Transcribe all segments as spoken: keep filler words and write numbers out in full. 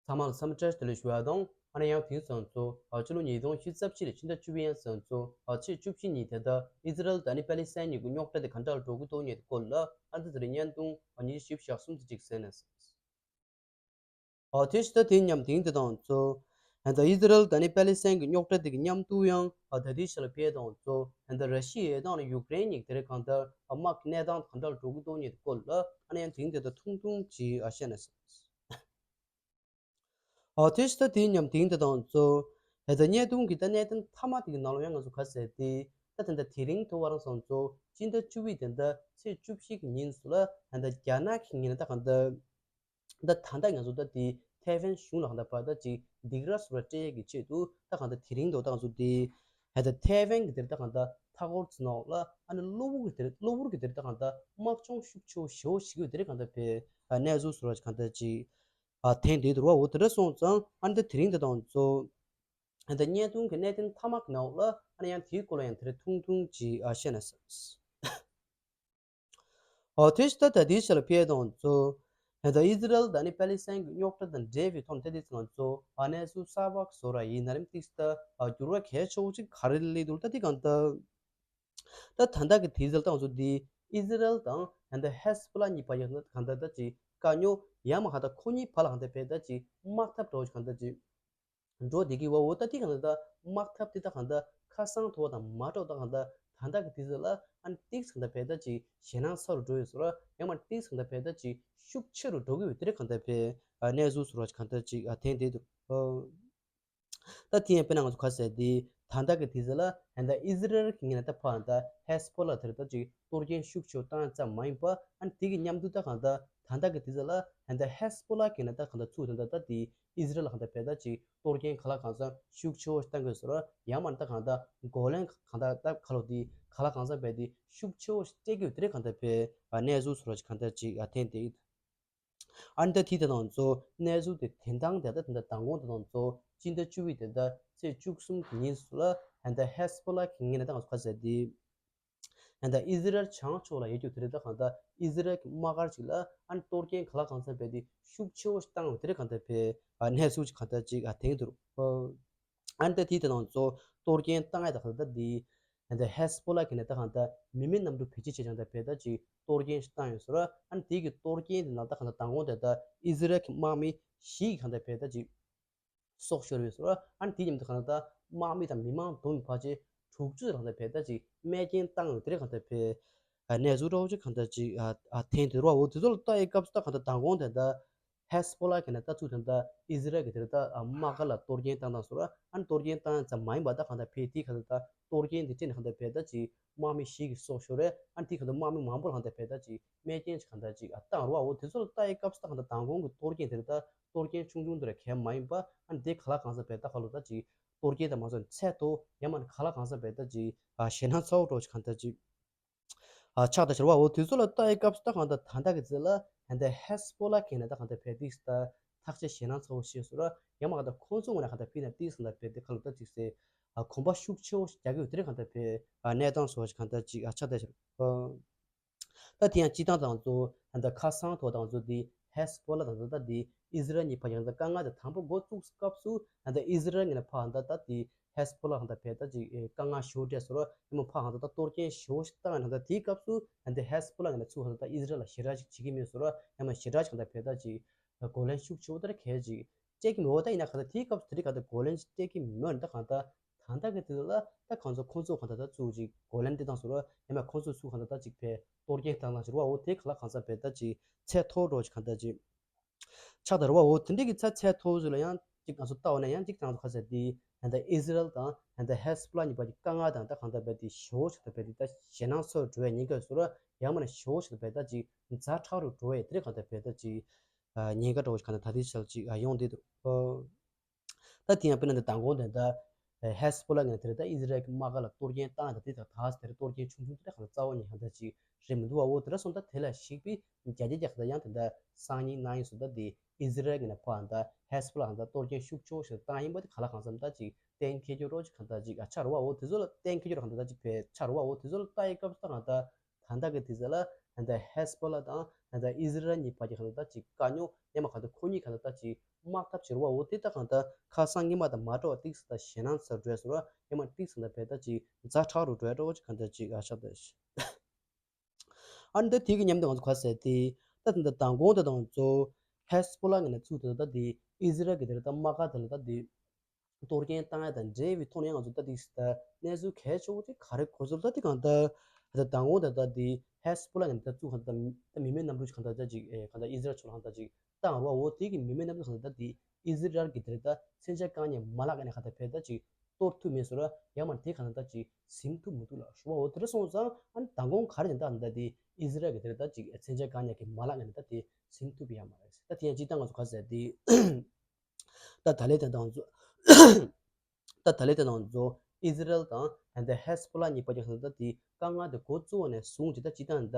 ཚང་མ་ལ་འཚམས་འདྲི་བཀྲ་ཤིས་བདེ་ལེགས་ཞུ་བ་དང་། ཨ་ནི་ཡང་དེང་སང་ཚོ་ཨ་ཕྱི་ལོ་ཉིས་སྟོང་ཉི་ཤུ་རྩ་གཅིག་ལོའི་ཕྱི་ཟླ་བཅུ་པའི་ཡང་སང་ཚོ་ཨ་ཚེས་བཅུ་བཞི་ཉིན་དེ་ལྟར་ཨི་ཟི་རལ་དང་ཨ་ནི་པ་ལི་སི་ཐན་གཉིས་ཀྱི་རྙོག་དྲ་དེ་ག་འདྲ་འགྲོ་གི་འདུག་མེད་སྐོར་ལ་ཨ་ནི་དེ་ཚོ་རེ་བརྙན་ཐུང་ཨ་ཉི་ཤུ་བཞི་བཅུ་ཞེ་གསུམ་དེ་ཅིག་གསན་ན། ཨ་དེ་ཕྱི་ཟླ་དེའི་ཉམས་དེང་དེ་དང་ཚོ་ཨ་ད་ཨི་ཟི་རལ་དང་ཨ་ནི་པ་ལི་སི་ཐན་གྱི་རྙོག་དྲ་དེ་གི་མཉམ་དུ་ཡང་ཨ་ད་དེ་ཕྱི་ལ་ཕེ་དང་ཚོ་ཨ་ད་ར་ཤི་ཡ་དང་ཨ་ནི་ཡུཀ་རེན་གཉིས་ཀྱི་དེ་རེ་གང་ལྟར་ཨ་དམག་གི་གནས་སྟངས་ག་འདྲ་འགྲོ་གི་འདུག་མེད་སྐོར་ལ་ཨ་ནི་ཡང་དེང་དེ་དང་ཐུང་ཐུང་ཅིག་ཨ་བཤད་ན། ཨོ་དེ་ཕྱི་ཟླ་དེའི་ཉམས་དེང་དེ་དང་ཚོ་ཨ་ད་བརྙན་ཐུང་གི་ད་གནད་དོན་མཐའ་མ་དེ་གི་ནང་ལ་ཡང་ང་ཚོ་ག་ཟེར་ཏེ་ད་དེ་འདྲ་དེ་རིང་ཐོ་བ་རང་སང་ཚོ་སྤྱི་ཟླ་བཅུ་པའི་དེ་འདྲ་ཚེས་བཅུ་བཞི་གི་ཉིན་སུ་ལ་ཨ་ད་རྒྱ་ནག་གི་ངོས་ནས་ད་གང་ལྟར་ད་ད་ལྟ་ང་ཚོ་ད་དེ་ཐའེ་ཝན་གཞུང་ལ་གང་ལྟར་བར་ད་ཅིག་སྡིགས་ར་སུ་ར་སྤྲད་ཡས་ཀྱི་ཆེད་དུ་ད་གང་ལྟར་དེ་རིང་དུ་ད་ང་ཚོ་དེ་ཨ་ད་ཐའེ་ཝན་གྱི་དེར་ད་གང་ལྟར་མཐའ་འཁོར་ཚོ་ནང་ལ་ཨ་ནི་གློ་བུར་གྱི་དེར་གློ་བུར་གྱི་དེར་ད་གང་ལྟར་དམག་སྦྱོང་ཤུགས་ཆེ་བོ་ཞེ་བོ་ཞིག་ཡོད་དེ་རེད་གང་ལྟར་བས་ཨ་གནས་ཚུལ་སུ་ར་ཅིག་གང་ལྟར་ཅིག་ཨ་ཐེངས་འདིའི་དུ་རུ་བ་འོ་དེ་འདྲ་སོང་ཙང་ཨ་ནི་ད་དེ་རིང་དེ་དང་ཚོ་ཨ་ད་བརྙན་ཐུང་གི་གནད་དོན་མཐའ་མ་གི་ནང་ལ་ཨ་ནི་ཡང་དེའི་སྐོར་ལ་ཡང་དེ་རེ་ཐུང་ཐུང་ཅིག་ཨ་བཤད་ན་བསམ། ཨོ་དེ་ཕྱི་ད་ད་དེའི་ཕྱི་ལ་ཕེ་དང་ཚོ་ཨ་ད་ཨི་ཟི་རལ་དང་ཨ་ནི་པ་ལི་སི་ཐན་གྱི་རྙོག་དྲ་དང་འབྲེལ་བའི་ཐོག་ནས་ད་དེ་ཚོ་ང་ཚོ་ཨ་གནས་ཚུལ་གསར་པ་བཟོ་ར་ཡིན་ན་རིམ་ཏིག་ད་ཨ་འགྱུར་བ་གལ་ཆེ་བོ་ཅིག་ག་རེ་སླེབས་འདུག་ད་དེ་གང་ལྟར། ད་ད་ལྟ་གི་དུས་ཚོད་ལ་ད་ང་ཚོ་འདི་ཨི་ཟི་རལ་དང་ད་ལྟ་ཧེ་སི་བྷོ་ལ་གཉིས་བར་ཡང་ད་ད་ཅིག་དཀའ་རྙོག་ཡང་མ་ཧ་ད་ཁོ་གཉིས་བར་ལ་ཧ་ད་བས་ད་ཅིག་དམག་འཐབ་འགྲོ་ཅིག་ད་ད་ཅིག་འགྲོ་བསྡད་ཀྱི་བ་འོ་ད་ཏིག་ད་ད་དམག་འཐབ་དེ་ད་ད་ཁ་སང་ཐོ་བ་དང་མ་འགྲོ་ད་ད་ད་ལྟ་གི་དུས་ཚོད་ལ་ཨ་ནི་ཏིག་ད་ད་བས་ད་ཅིག་ཞེད་སྣང་ཚ་རུ་འགྲོ་ཡོད་ཟེར་བ་ཡང་མ་ཏིག་ད་ད་བས་ད་ཅིག་ཤུགས་ཆེ་རུ་འགྲོ་གི་ཡོད་དེ་རེད་གང་ལྟར་བས་གནས་ཚུལ་ཟེར་བ་ཅིག་གང་ལྟར་ཅིག་ཐེངས་དེ་དུ། ད་དེ་ཡང་དཔེར་ན་ང་ཚོ་ག་ཟེར་དེ་ད་ལྟ་གི་དུས་ཚོད་ལ་ད་ལྟ་ཨི་ཟི་རལ་གྱི་ངོས་ནས་ད་ཕར་ད་ཧེ་སི་བྷོ་ལ་དེར་ད་ཅིག་གཏོར་སྐྱོན་ཤུགས་ཆེ་བཏང་ཙམ་མ་ཡིན་པ་ཨ་ནི་དེ་གི་མཉམ་དུ་ད་གང་ད་ད་ལྟ་གི་དུས་ཚོད་ལ་ད་ལྟ་ཧེ་སི་བྷོ་ལ་གི་ནས་ད་གང་ད་ཚུགས་ད་ད་ད་དེ་ཨི་ཟི་རལ་ལ་གང་ད་བས་ད་ཅིག་གཏོར་སྐྱོན་ག་ལ་གང་ཚང་ཤུགས་ཆེ་བོ་བཏང་དགོས་ཟེར་ཡང་མ་ད་གང་ད་གོ་ལན་གང་ད་ད་ག་ལོ་དེ་ག་ལ་གང་ཚང་བས་དེ་ཤུགས་ཆེ་བོ་སྤྲད་དགོས་དེ་རེད་གང་ད་བས་གནས་ཚུལ་ཟེར་བ་ཅིག་གང་ད་ཅིག་ཐེངས་དེ། ཨ་ནི་ད་དེ་དེ་དང་ཚོ་གནས་ཚུལ་དེ་དེ་དང་དེ་ད་དེ་འདྲ་མདང་དགོང་དེ་དང་ཚོ་སྤྱི་ཟླ་བཅུ་པའི་དེ་ད་ཚེས་བཅུ་གསུམ་གྱི་ཉིན་སུ་ལ་ཨ་ནི་ད་ཧེ་སི་བྷོ་ལ་གི་ངོས་ནས་ད་གང་ཟེར་དེ་ཨ་ནི་ད་ཨི་ཟི་རལ་བྱང་ཕྱོགས་ལ་ཡོད་རྒྱུ་དེ་རེད་ད་གང་ད་ཨི་ཟི་རལ་གྱི་དམག་སྒར་ཅིག་ལ་ཨ་ནི་གཏོར་སྐྱོན་ག་ལ་གང་འཚམ་བས་དེ་ཤུགས་ཆེ་བོ་ཞིག་བཏང་ཡོད་དེ་རེད་གང་ད་བས་ཨ་གནས་ཚུལ་ཅིག་གང་ད་ཅིག་ཨ་ཐེངས་དུ་རུ། ཨ་ནི་ད་དེའི་དེ་དང་ཚོ་གཏོར་སྐྱོན་བཏང་ཡ་ད་ག་ད་འདི་ད་ཧེ་སི་བྷོ་ལ་གི་ནས་ད་གང་ད་མི་མེད་གནམ་གྲུ་བེད་སྤྱོད་བྱས་ཀྱང་ད་བས་ད་ཅིག་གཏོར་སྐྱོན་ཞིག་བཏང་ཡོད་ཟེར་བ། ཨ་ནི་དེ་གི་གཏོར་སྐྱོན་དེ་ནང་ད་གང་ད་མདང་དགོང་དེ་ད་ཨི་ཟི་རལ་གི་དམག་མི་བཞི་གི་གང་ད་བས་ད་ཅིག་སྲོག་ཤོར་ཡོད་ཟེར་བ། ཨ་ནི་དེ་མཉམ་དུ་གང་ད་དམག་མི་དང་མི་མང་བསྡོམས་ཕལ་ཆེར་དྲུག་ཅུ་གང་ད་བས་ད་ཅིག་རྨས་སྐྱོན་བཏང་ཡོད་དེ་རེད་གང་ད་བས། ཨ་གནས་ཚུལ་འདྲ་བོ་ཅིག་གང་ད་ཅིག་ཨ་ཨ་ཐེངས་དེ་རུ་བ་འོ་དེ་ཚོ་ལ་ལྟ་ཡི་སྐབས་སུ་ད་གང་ད་མདང་དགོང་དེ་ད། ཧེ་སི་བྷོ་ལ་གི་ནས་ད་ཚུགས་དོན་ད་ཨི་ཟི་རལ་གི་དེར་ད་དམག་སྒར་ལ་གཏོར་སྐྱོན་བཏང་དང་ཟེར་བ། ཨ་ནི་གཏོར་སྐྱོན་བཏང་ཙམ་མ་ཡིན་པ་ད་གང་ད་བས་དེ་ག་ད་ད་གཏོར་སྐྱོན་དེ་སྤྲད་ནས་གང་ད་བས་ད་ཅིག་དམག་མི་བཞི་གི་སྲོག་ཤོར་རེད། ཨ་ནི་དེ་ག་ད་དམག་མི་མང་པོ་ལ་གང་ད་བས་ད་ཅིག་རྨས་སྐྱོན་ཅིག་གང་ད་ཅིག་ཨ་བཏང་རུ་བ་འོ་དེ་ཚོ་ལ་ལྟ་ཡི་སྐབས་སུ་ད་གང་ད་མདང་དགོང་གི་གཏོར་སྐྱོན་དེར་ད་གཏོར་སྐྱོན་ཆུང་ཆུང་དེ་ར་གས་མ་ཡིན་པ། ཨ་ནི་དེ་ག་ལ་གང་ཟེར་བས་ད་ག་ལོ་ད་ཅིག་གཏོར་སྐྱོན་དང་མ་སོང་ཚད་མཐོ་ཡང་མ་ནི་ག་ལ་གང་ཟེར་བས་ད་ཅིག་ཨ་ཞེད་སྣང་ཚ་བོ་འདྲ་བོ་ཅིག་གང་ད་ཅིག་ཨ་ཆགས་ད་ཤར་བ་འོ་དུས་ཚོད་ལ་ལྟ་ཡི་སྐབས་སུ་ད་གང་ད་ད་ལྟ་གི་ཚེ་ལ་ད་ལྟ་ཧེ་སི་བྷོ་ལ་གི་ནས་ད་གང་ད་བས་ཏིག་ད་ཐག་ཆད་ཞེད་སྣང་ཚ་བོ་ཞིག་ཟེར་བ། ཡང་མ་གང་ད་ཁོང་ཚོ་ངོས་ནས་གང་ད་ཕི་ན་ཏིག་ད་བས་ཏིག་ག་ལ་ད་ཅིག་ཟེར་ཨ་གོམ་པ་ཤུགས་ཆེ་བོ་ཞིག་རྒྱག་གི་ཡོད་དེ་རེད་གང་ད་བས་ཨ་གནས་སྟངས་སོགས་ཞིག་གང་ད་ཅིག་ཨ་ཆགས་ད་ཤར་བ། ད་དེ་ཡང་སྤྱི་བཏང་དང་ཚོ་ད་ལྟ་ཁ་སང་ཐོག་དང་ཚོ་དེ་ཧེ་སི་བྷོ་ལ་དང་ཚོ་ད་དེ་ཨི་ཟི་རལ་གཉིས་བར་ཡང་ད་དཀའ་ངལ་དེ་དང་པོ་འགོ་བཙུགས་སྐབས་སུ་ད་ལྟ་ཨི་ཟི་རལ་ངོས་ནས་ཕར་ད་ད་དེ་ཧེ་སི་བྷོ་ལ་ལ་ད་བས་ད་ཅིག་དཀའ་ངལ་ཞེ་པོ་འཕྲད་སོང་ར། ཡང་མ་ཕར་ཧང་ད་ད་གཏོར་སྐྱོན་ཞེ་པོ་ཞིག་བཏང་ཡང་ད་དེའི་སྐབས་སུ་ད་དེ་ཧེ་སི་བྷོ་ལ་ངོས་ནས་ཚུར་ཧང་ད་ད་ཨི་ཟི་རལ་ལ་ཞེ་དྲག་ཅིག་བྱེད་ཀྱི་མེད་སོང་ར། ཡང་མ་ཞེ་དྲག་ཅིག་ད་བས་ད་ཅིག་གོ་ལན་ཤུགས་ཆེ་བོ་ད་ར་གས་ཅིག་སྤྲད་ཀྱི་མེད་པ། ད་ཡིན་ན་གང་ད་དེའི་སྐབས་སུ་དེ་རིགས་གང་ད་གོ་ལན་ཞིག་སྤྲད་ཀྱི་མེད་ན་ད་གང་ད་ད་ད་གི་དེ་ལ་ད་གང་ཚོ་ཁོང་ཚོ་གང་ད་ད་ཚུར་ཅིག་གོ་ལན་སྤྲད་བཏང་སོང་ར། ཡང་མ་ཁོང་ཚོ་ཚུར་གང་ད་ད་ཅིག་བས་གཏོར་སྐྱོན་བཏང་བཏང་ཞེ་པོ་འོ་དེ་ག་ལ་གང་ས་བས་ད་ཅིག་ཚད་མཐོ་བོ་འདྲ་བོ་ཅིག་གང་ད་ཅིག་ཆགས་ད་རུ་བ་འོ་དེ་འདྲའི་གི་ཚ་ཚད་མཐོ་བོ་ཞིག་ལ་ཡང་ཅིག་ང་ཚོ་ལྟ་བ་ན་ཡང་ཅིག་ང་ཚོ་ཁ་ཟེར་དེ་ད་ལྟ་ཨི་ཟི་རལ་དང་ད་ལྟ་ཧེ་སི་བྷོ་ལ་གཉིས་བར་གྱི་དཀའ་ངལ་དང་ད་གང་ལྟར་བས་དེ་ཞེ་པོ་ཞིག་ད་བས་དེ་ད་ཞེད་སྣང་ཚ་བོ་འགྲོ་བའི་ཉེན་ཁ་ཡོད་སོང་ར། ཡང་མ་ན་ཞེ་པོ་ཞིག་ད་བས་ད་ཅིག་ཛ་དྲག་རུ་འགྲོ་བའི་དེ་རིགས་གང་ལྟར་བས་ད་ཅིག་ཉེན་ཁ་འདྲ་བོ་ཞིག་གང་ལྟར་ད་དེ་ཆ་ལ་ཅིག་ཡོང་བསྡད་འདུག་ད་དེ་ཡང་དཔེར་ན་ད་མདང་དགོང་དེ་ད་ཧེ་སི་བྷོ་ལ་ངོས་ནས་དེ་རེད་ད་ཨི་ཟི་རལ་གྱི་དམག་སྒར་ལ་གཏོར་སྐྱོན་བཏང་ཡང་ད་དེ་ད་ད་དེ་རེད་གཏོར་སྐྱོན་ཆུང་ཆུང་དེ་རེད་གང་ལྟར་རྩ་བ་ཉིད་གང་ལྟར་ཅིག་རེད་མི་འདུག་བ། འོ་དེ་འདྲ་སོང་ད་དེ་ལ་གཞིགས་པའི་རྒྱ་རྒྱ་རྒྱག་ད་ཡང་དེ་འདྲ་སང་ཉིན་གནངས་ཉིན་སོང་ད་དེ་ཨི་ཟི་རལ་གྱི་ནས་ཕར་ད་ཧེ་སི་བྷོ་ལ་ད་གཏོར་སྐྱོན་ཤུགས་ཆེ་བོ་ཞིག་བཏང་ཡིན་པ་དེ་ག་ལ་གང་འཚམ་ད་ཅིག་གཏན་འཁེལ་རྒྱུ་རོ་ཅིག་གང་ད་ཅིག་ཨ་ཆགས་རེད་བ། འོ་དེ་ཚོ་ལ་གཏན་འཁེལ་རྒྱུ་རོ་གང་ད་ད་ཅིག་བས་ཆགས་རེད་བ། འོ་དེ་ཚོ་ལ་ལྟ་ཡི་སྐབས་སུ་ད་གང་ད་ད་ད་གི་དེ་ཚོ་ལ་ད་ཧེ་སི་བྷོ་ལ་དང་ ད་ལྟ་ཨི་ཟི་རལ་གཉིས་བར་གྱི་གང་ལྟར་ད་ཅིག་དཀའ་རྙོག་ཡང་མ་གང་ལྟར་ཁོ་གཉིས་གང་ལྟར་ད་ཅིག་དམག་འཐབ་བྱེད་རོགས་འོ་དེ་ད་གང་ལྟར་ཁ་སང་ཉི་མ་དང་མ་འདྲ་བ་ཏིག་ཙམ་ད་ཞེད་སྣང་ཚ་འགྲོ་སོང་ར་ཡང་མ་ཏིག་ཙམ་ད་བས་ད་ཅིག་ཛ་དྲག་རུ་འགྲོ་ཡ་འདྲ་བོ་ཅིག་གང་ལྟར་ཅིག་ཨ་ཆགས་ད། ཨ་ནི་ད་དེ་གི་མཉམ་དུ་ང་ཚོ་ག་ཟེར་ཏེ། ད་ད་ད་མདང་དགོང་ད་དང་ཚོ་ཧེ་སི་བྷོ་ལ་ངོས་ནས་ཚུགས་ད་ད་དེ་ཨི་ཟི་རལ་གི་དེ་རེད་ད་དམག་སྒར་དེ་ལ་ད་དེ་གཏོར་སྐྱོན་བཏང་ཡ་དང་འབྲེལ་བའི་ཐོག་ནས་ང་ཚོ་ད་དེ་ད་གནས་ཚུལ་གལ་ཆེ་བོ་དེ་ག་རེ་གོ་ཚོད་ད་དེ་གང་ད་ད་མདང་དགོང་ད་ད་དེ་ཧེ་སི་བྷོ་ལ་ངོས་ནས་ད་ཚུགས་གང་ད་ད་མི་མེད་གནམ་གྲུ་གང་ད་ད་ཅིག་གང་ད་ཨི་ཟི་རལ་ཕྱོགས་ལ་གང་ད་ཅིག་བཏང་རོགས་འོ་དེ་གི་མི་མེད་གནམ་གྲུ་གང་ད་ད་དེ་ཨི་ཟི་རལ་གི་དེ་རེད་ད་མཚོན་ཆ་རྐང་གཉིས་མ་ལག་ག་ནས་གང་ད་བས་ད་ཅིག་གཏོར་ཐུབ་མེད་སོང་ར་ཡང་མ་དེ་གང་ད་ཅིག་ཟིན་ཐུབ་མི་འདུག་ལ་ཧྲུ་བ་འོ་དེ་འདྲ་སོང་ཙང་ཨ་ནི་མདང་དགོང་ག་རེ་ཡིན་ད་ད་དེ་ཨི་ཟི་རལ་གི་དེ་རེད་ད་ཅིག་མཚོན་ཆ་རྐང་གཉིས་ཀྱི་མ་ལག་ངན་ད་དེ་ཟིན་ཐུབ་ཡ་མ་རེད། ད་དེ་ཡང་ཅི་ད་ང་ཚོ་ག་ཟེར་དེ་ད་ད་ལེ་དེ་དང་ཚོ་ད་ད་ལེ་དེ་དང་ཚོ་ཨི་ཟི་རལ་དང་ད་ཧེ་སི་བྷོ་ལ་གཉིས་བར་གྱི་ད་དེ་དཀའ་ངལ་དེ་འགོ་བཙུགས་ནས་བཟུང་ཅི་ད་ཅི་ད་ད་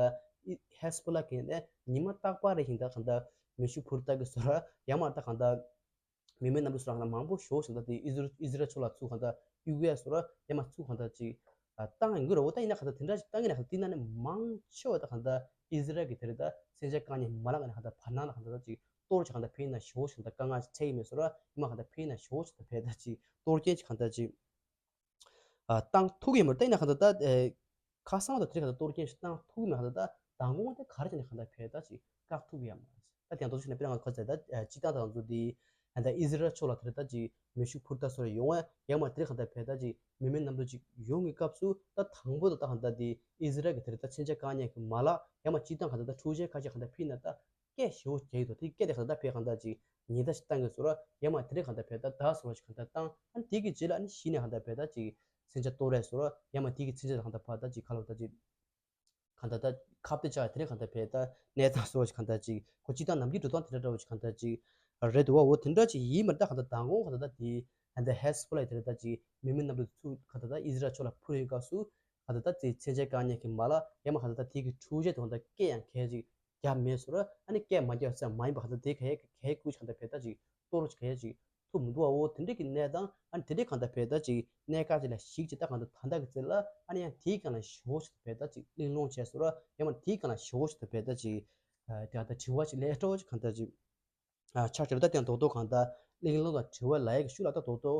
ཧེ་སི་བྷོ་ལ་གི་ནས་ཉི་མ་རྟག་པར་རེ་བཞིན་ད་གང་ད་མེ་ཤུགས་འཕུར་མདའ་གི་བཟོ་ར་ཡང་མ་ད་གང་ད། མི་མེད་གནམ་གྲུ་སོགས་རང་ལ་མང་པོ་ཞོག་ཞིང་ད་དེ་ཨི་ཟི་ཨི་ཟི་རལ་ཕྱོགས་ལ་ཚུགས་གང་ལྟར་གཡུག་ཡས་སོགས་ར་ཡང་མ་ཚུགས་གང་ལྟར་ཅིག་བཏང་ཡིན་དགོས་ར་འོ་ད་ཡིན་ན་གང་ལྟར་དེ་འདྲ་ཞིག་བཏང་ཡིན་ན་གང་ལྟར་དེ་ན་ནི་མང་ཆེ་བ་ད་གང་ལྟར་ཨི་ཟི་རལ་གྱི་དེ་རེད་ད་མཚོན་ཆ་རྐང་གཉིས་མ་ལག་ནས་གང་ལྟར་བར་སྣང་ལ་གང་ལྟར་ཅིག་གཏོར་ཅིག་གང་ལྟར་ཕན་ཡིན་ན་ཞོག་ཞིང་ད་དཀའ་ངལ་ཅིག་འཕྲད་ཡིན་མེད་སོགས་ར་ཡང་མ་གང་ལྟར་ཕན་ཡིན་ན་ཞོག་ཞིང་ད་ཕན་ད་ཅིག་གཏོར་སྐྱོན་ཅིག་གང་ལྟར་ཅིག་ཨ་བཏང་ཐུབ་ཀྱི་མ་རེད་ད་ཡིན་ན་གང་ལྟར་ད་ཨེ་ཁ་སང་དང་དེ་རིང་གང་ལྟར་གཏོར་སྐྱོན་ཞིག་བཏང་ཐུབ་ཀྱི་མ་རེད་གང་ལྟར་ད་མདང་དགོང་དེ་ག་རེ་བྱས་ནས་གང་ལྟར་བས་ད་ཅིག་བཀག་ཐུབ་ཀྱི་ཡ་མ་རེད། ད་དེ་ཡང་དོ་ཚིགས་ནས་དཔེར་ན་ང་ཚོ་ག་ཚད་ད་སྤྱི་བཏང་དང་ཚོ་དེ་ད་ཨི་ཟི་རལ་ཕྱོགས་ལ་དེ་རེད་ད་ཅིག་མེ་ཤུགས་འཕུར་མདའ་སོགས་ཡོང་བས་ཡང་མ་དེ་རིང་གང་ལྟར་བས་ད་ཅིག་མི་མེད་གནམ་གྲུ་ཅིག་ཡོང་གི་སྐབས་སུ་ད་དང་པོ་དང་ད་གང་ལྟར་དེ་ཨི་ཟི་རལ་གྱི་དེ་རེད་ད་མཚོན་ཆ་རྐང་གཉིས་ཀྱི་མ་ལག་ཡང་མ་སྤྱི་བཏང་གང་ལྟར་ད་འཕྲུལ་ཆས་ཁ་ཤས་གང་ལྟར་ཕུད་ན་ད། སྐད་ཞེ་བོ་རྒྱག་གི་འདུག་དེ་སྐད་དེ་གང་ལྟར་བས་གང་ལྟར་ཅིག་ཉེན་བརྡ་ཞིག་བཏང་གི་བཟོ་ར་ཡང་མ་དེ་རིང་གང་ལྟར་བས་ད་ད་བཟོ་ར་ཞིག་གང་ལྟར་བཏང་ཨ་ནི་དེ་གི་རྗེས་ལ་ཨ་ནི་གཞི་ནས་གང་ལྟར་བས་ད་ཅིག་མཚོན་ཆ་གཏོར་རས་བཟོ་ར་ཡང་མ་དེ་གི་མཚོན་ཆ་གང་ལྟར་ཕར་ད་ཅིག་ཁ་ལོ་ད་ཅིག་གང་ལྟར་ད་ཁ་གཏད་བཅག་དེ་རིང་གང་ལྟར་བས་ད་གནས་སྟངས་བཟོ་ར་ཞིག་གང་ལྟར་ཅིག་ཁོ་སྤྱི་བཏང་ནམ་རྒྱུན་འགྲོ་སྟངས་དེ་འདྲ་འདྲ་བོ་ཞིག་གང་ལྟར་ཅིག་རེད་འདུག་བ། འོ་དེ་འདྲ་ཅིག་ཡིན་མ་རེད་ད་གང་ལྟར་མདང་དགོང་གང་ལྟར་ད་དེ་གང་ལྟར་ཧེ་སི་བྷོ་ལ་དེ་རེད་ད་ཅིག་མི་མེད་གནམ་གྲུ་ཚུགས་གང་ལྟར་ད་ཨི་ཟི་རལ་ཕྱོགས་ལ་འཕུར་ཡོད་སྐབས་སུ། ག་ད་ད་ཙི་མཚོན་ཆ་རྐང་གཉིས་ཀྱི་མ་ལག་ཡང་མ་ག་ད་ད་དེ་གི་འཕྲུལ་ཆས་དང་ད་སྐད་ཡང་གལ་ཅིག་རྒྱབ་མེད་སོང་ར་ཨ་ནི་སྐད་མ་རྒྱབ་ས་མ་ཡིན་པ་ག་ད་དེ་ག་ཡ་ག་ཡ་ཀུ་ཅིག་ག་ད་བས་ད་ཅིག་གཏོར་ཅིག་ག་ཡ་ཅིག་ཐུབ་མི་འདུག་ཨ། འོ་དེ་འདྲ་གི་གནས་སྟངས་ཨ་ནི་དེ་འདྲ་ག་ད་བས་ད་ཅིག་གནས་སྐབས་ཅིག་ལ་ཞིག་ཅིག་ད་ག་ད་ད་ད་གི་ཙི་ལ་ཨ་ནི་ཡང་དེའི་སྒང་ལ་ཞོ་ཅིག་བས་ད་ཅིག་གླེང་སློང་བྱས་སོང་ར་ཡང་མ་དེའི་སྒང་ལ་ཞོ་ཅིག་ད་བས་ད་ཅིག་ཨ་དེ་ག་ད་དྲི་བ་ཅིག་ལས་སྤྲོ་ཅིག་ག་ད་ཅིག་ཨ་ཆགས་ཀྱི་རེད། ད་དེ་ཡང་རྡོག་རྡོག་གང་ལྟར་གླེང་སློང་དང་དྲི་བ་ལབ་ཡག་གི་ཤུགས་ལ་ད་རྡོག་རྡོག་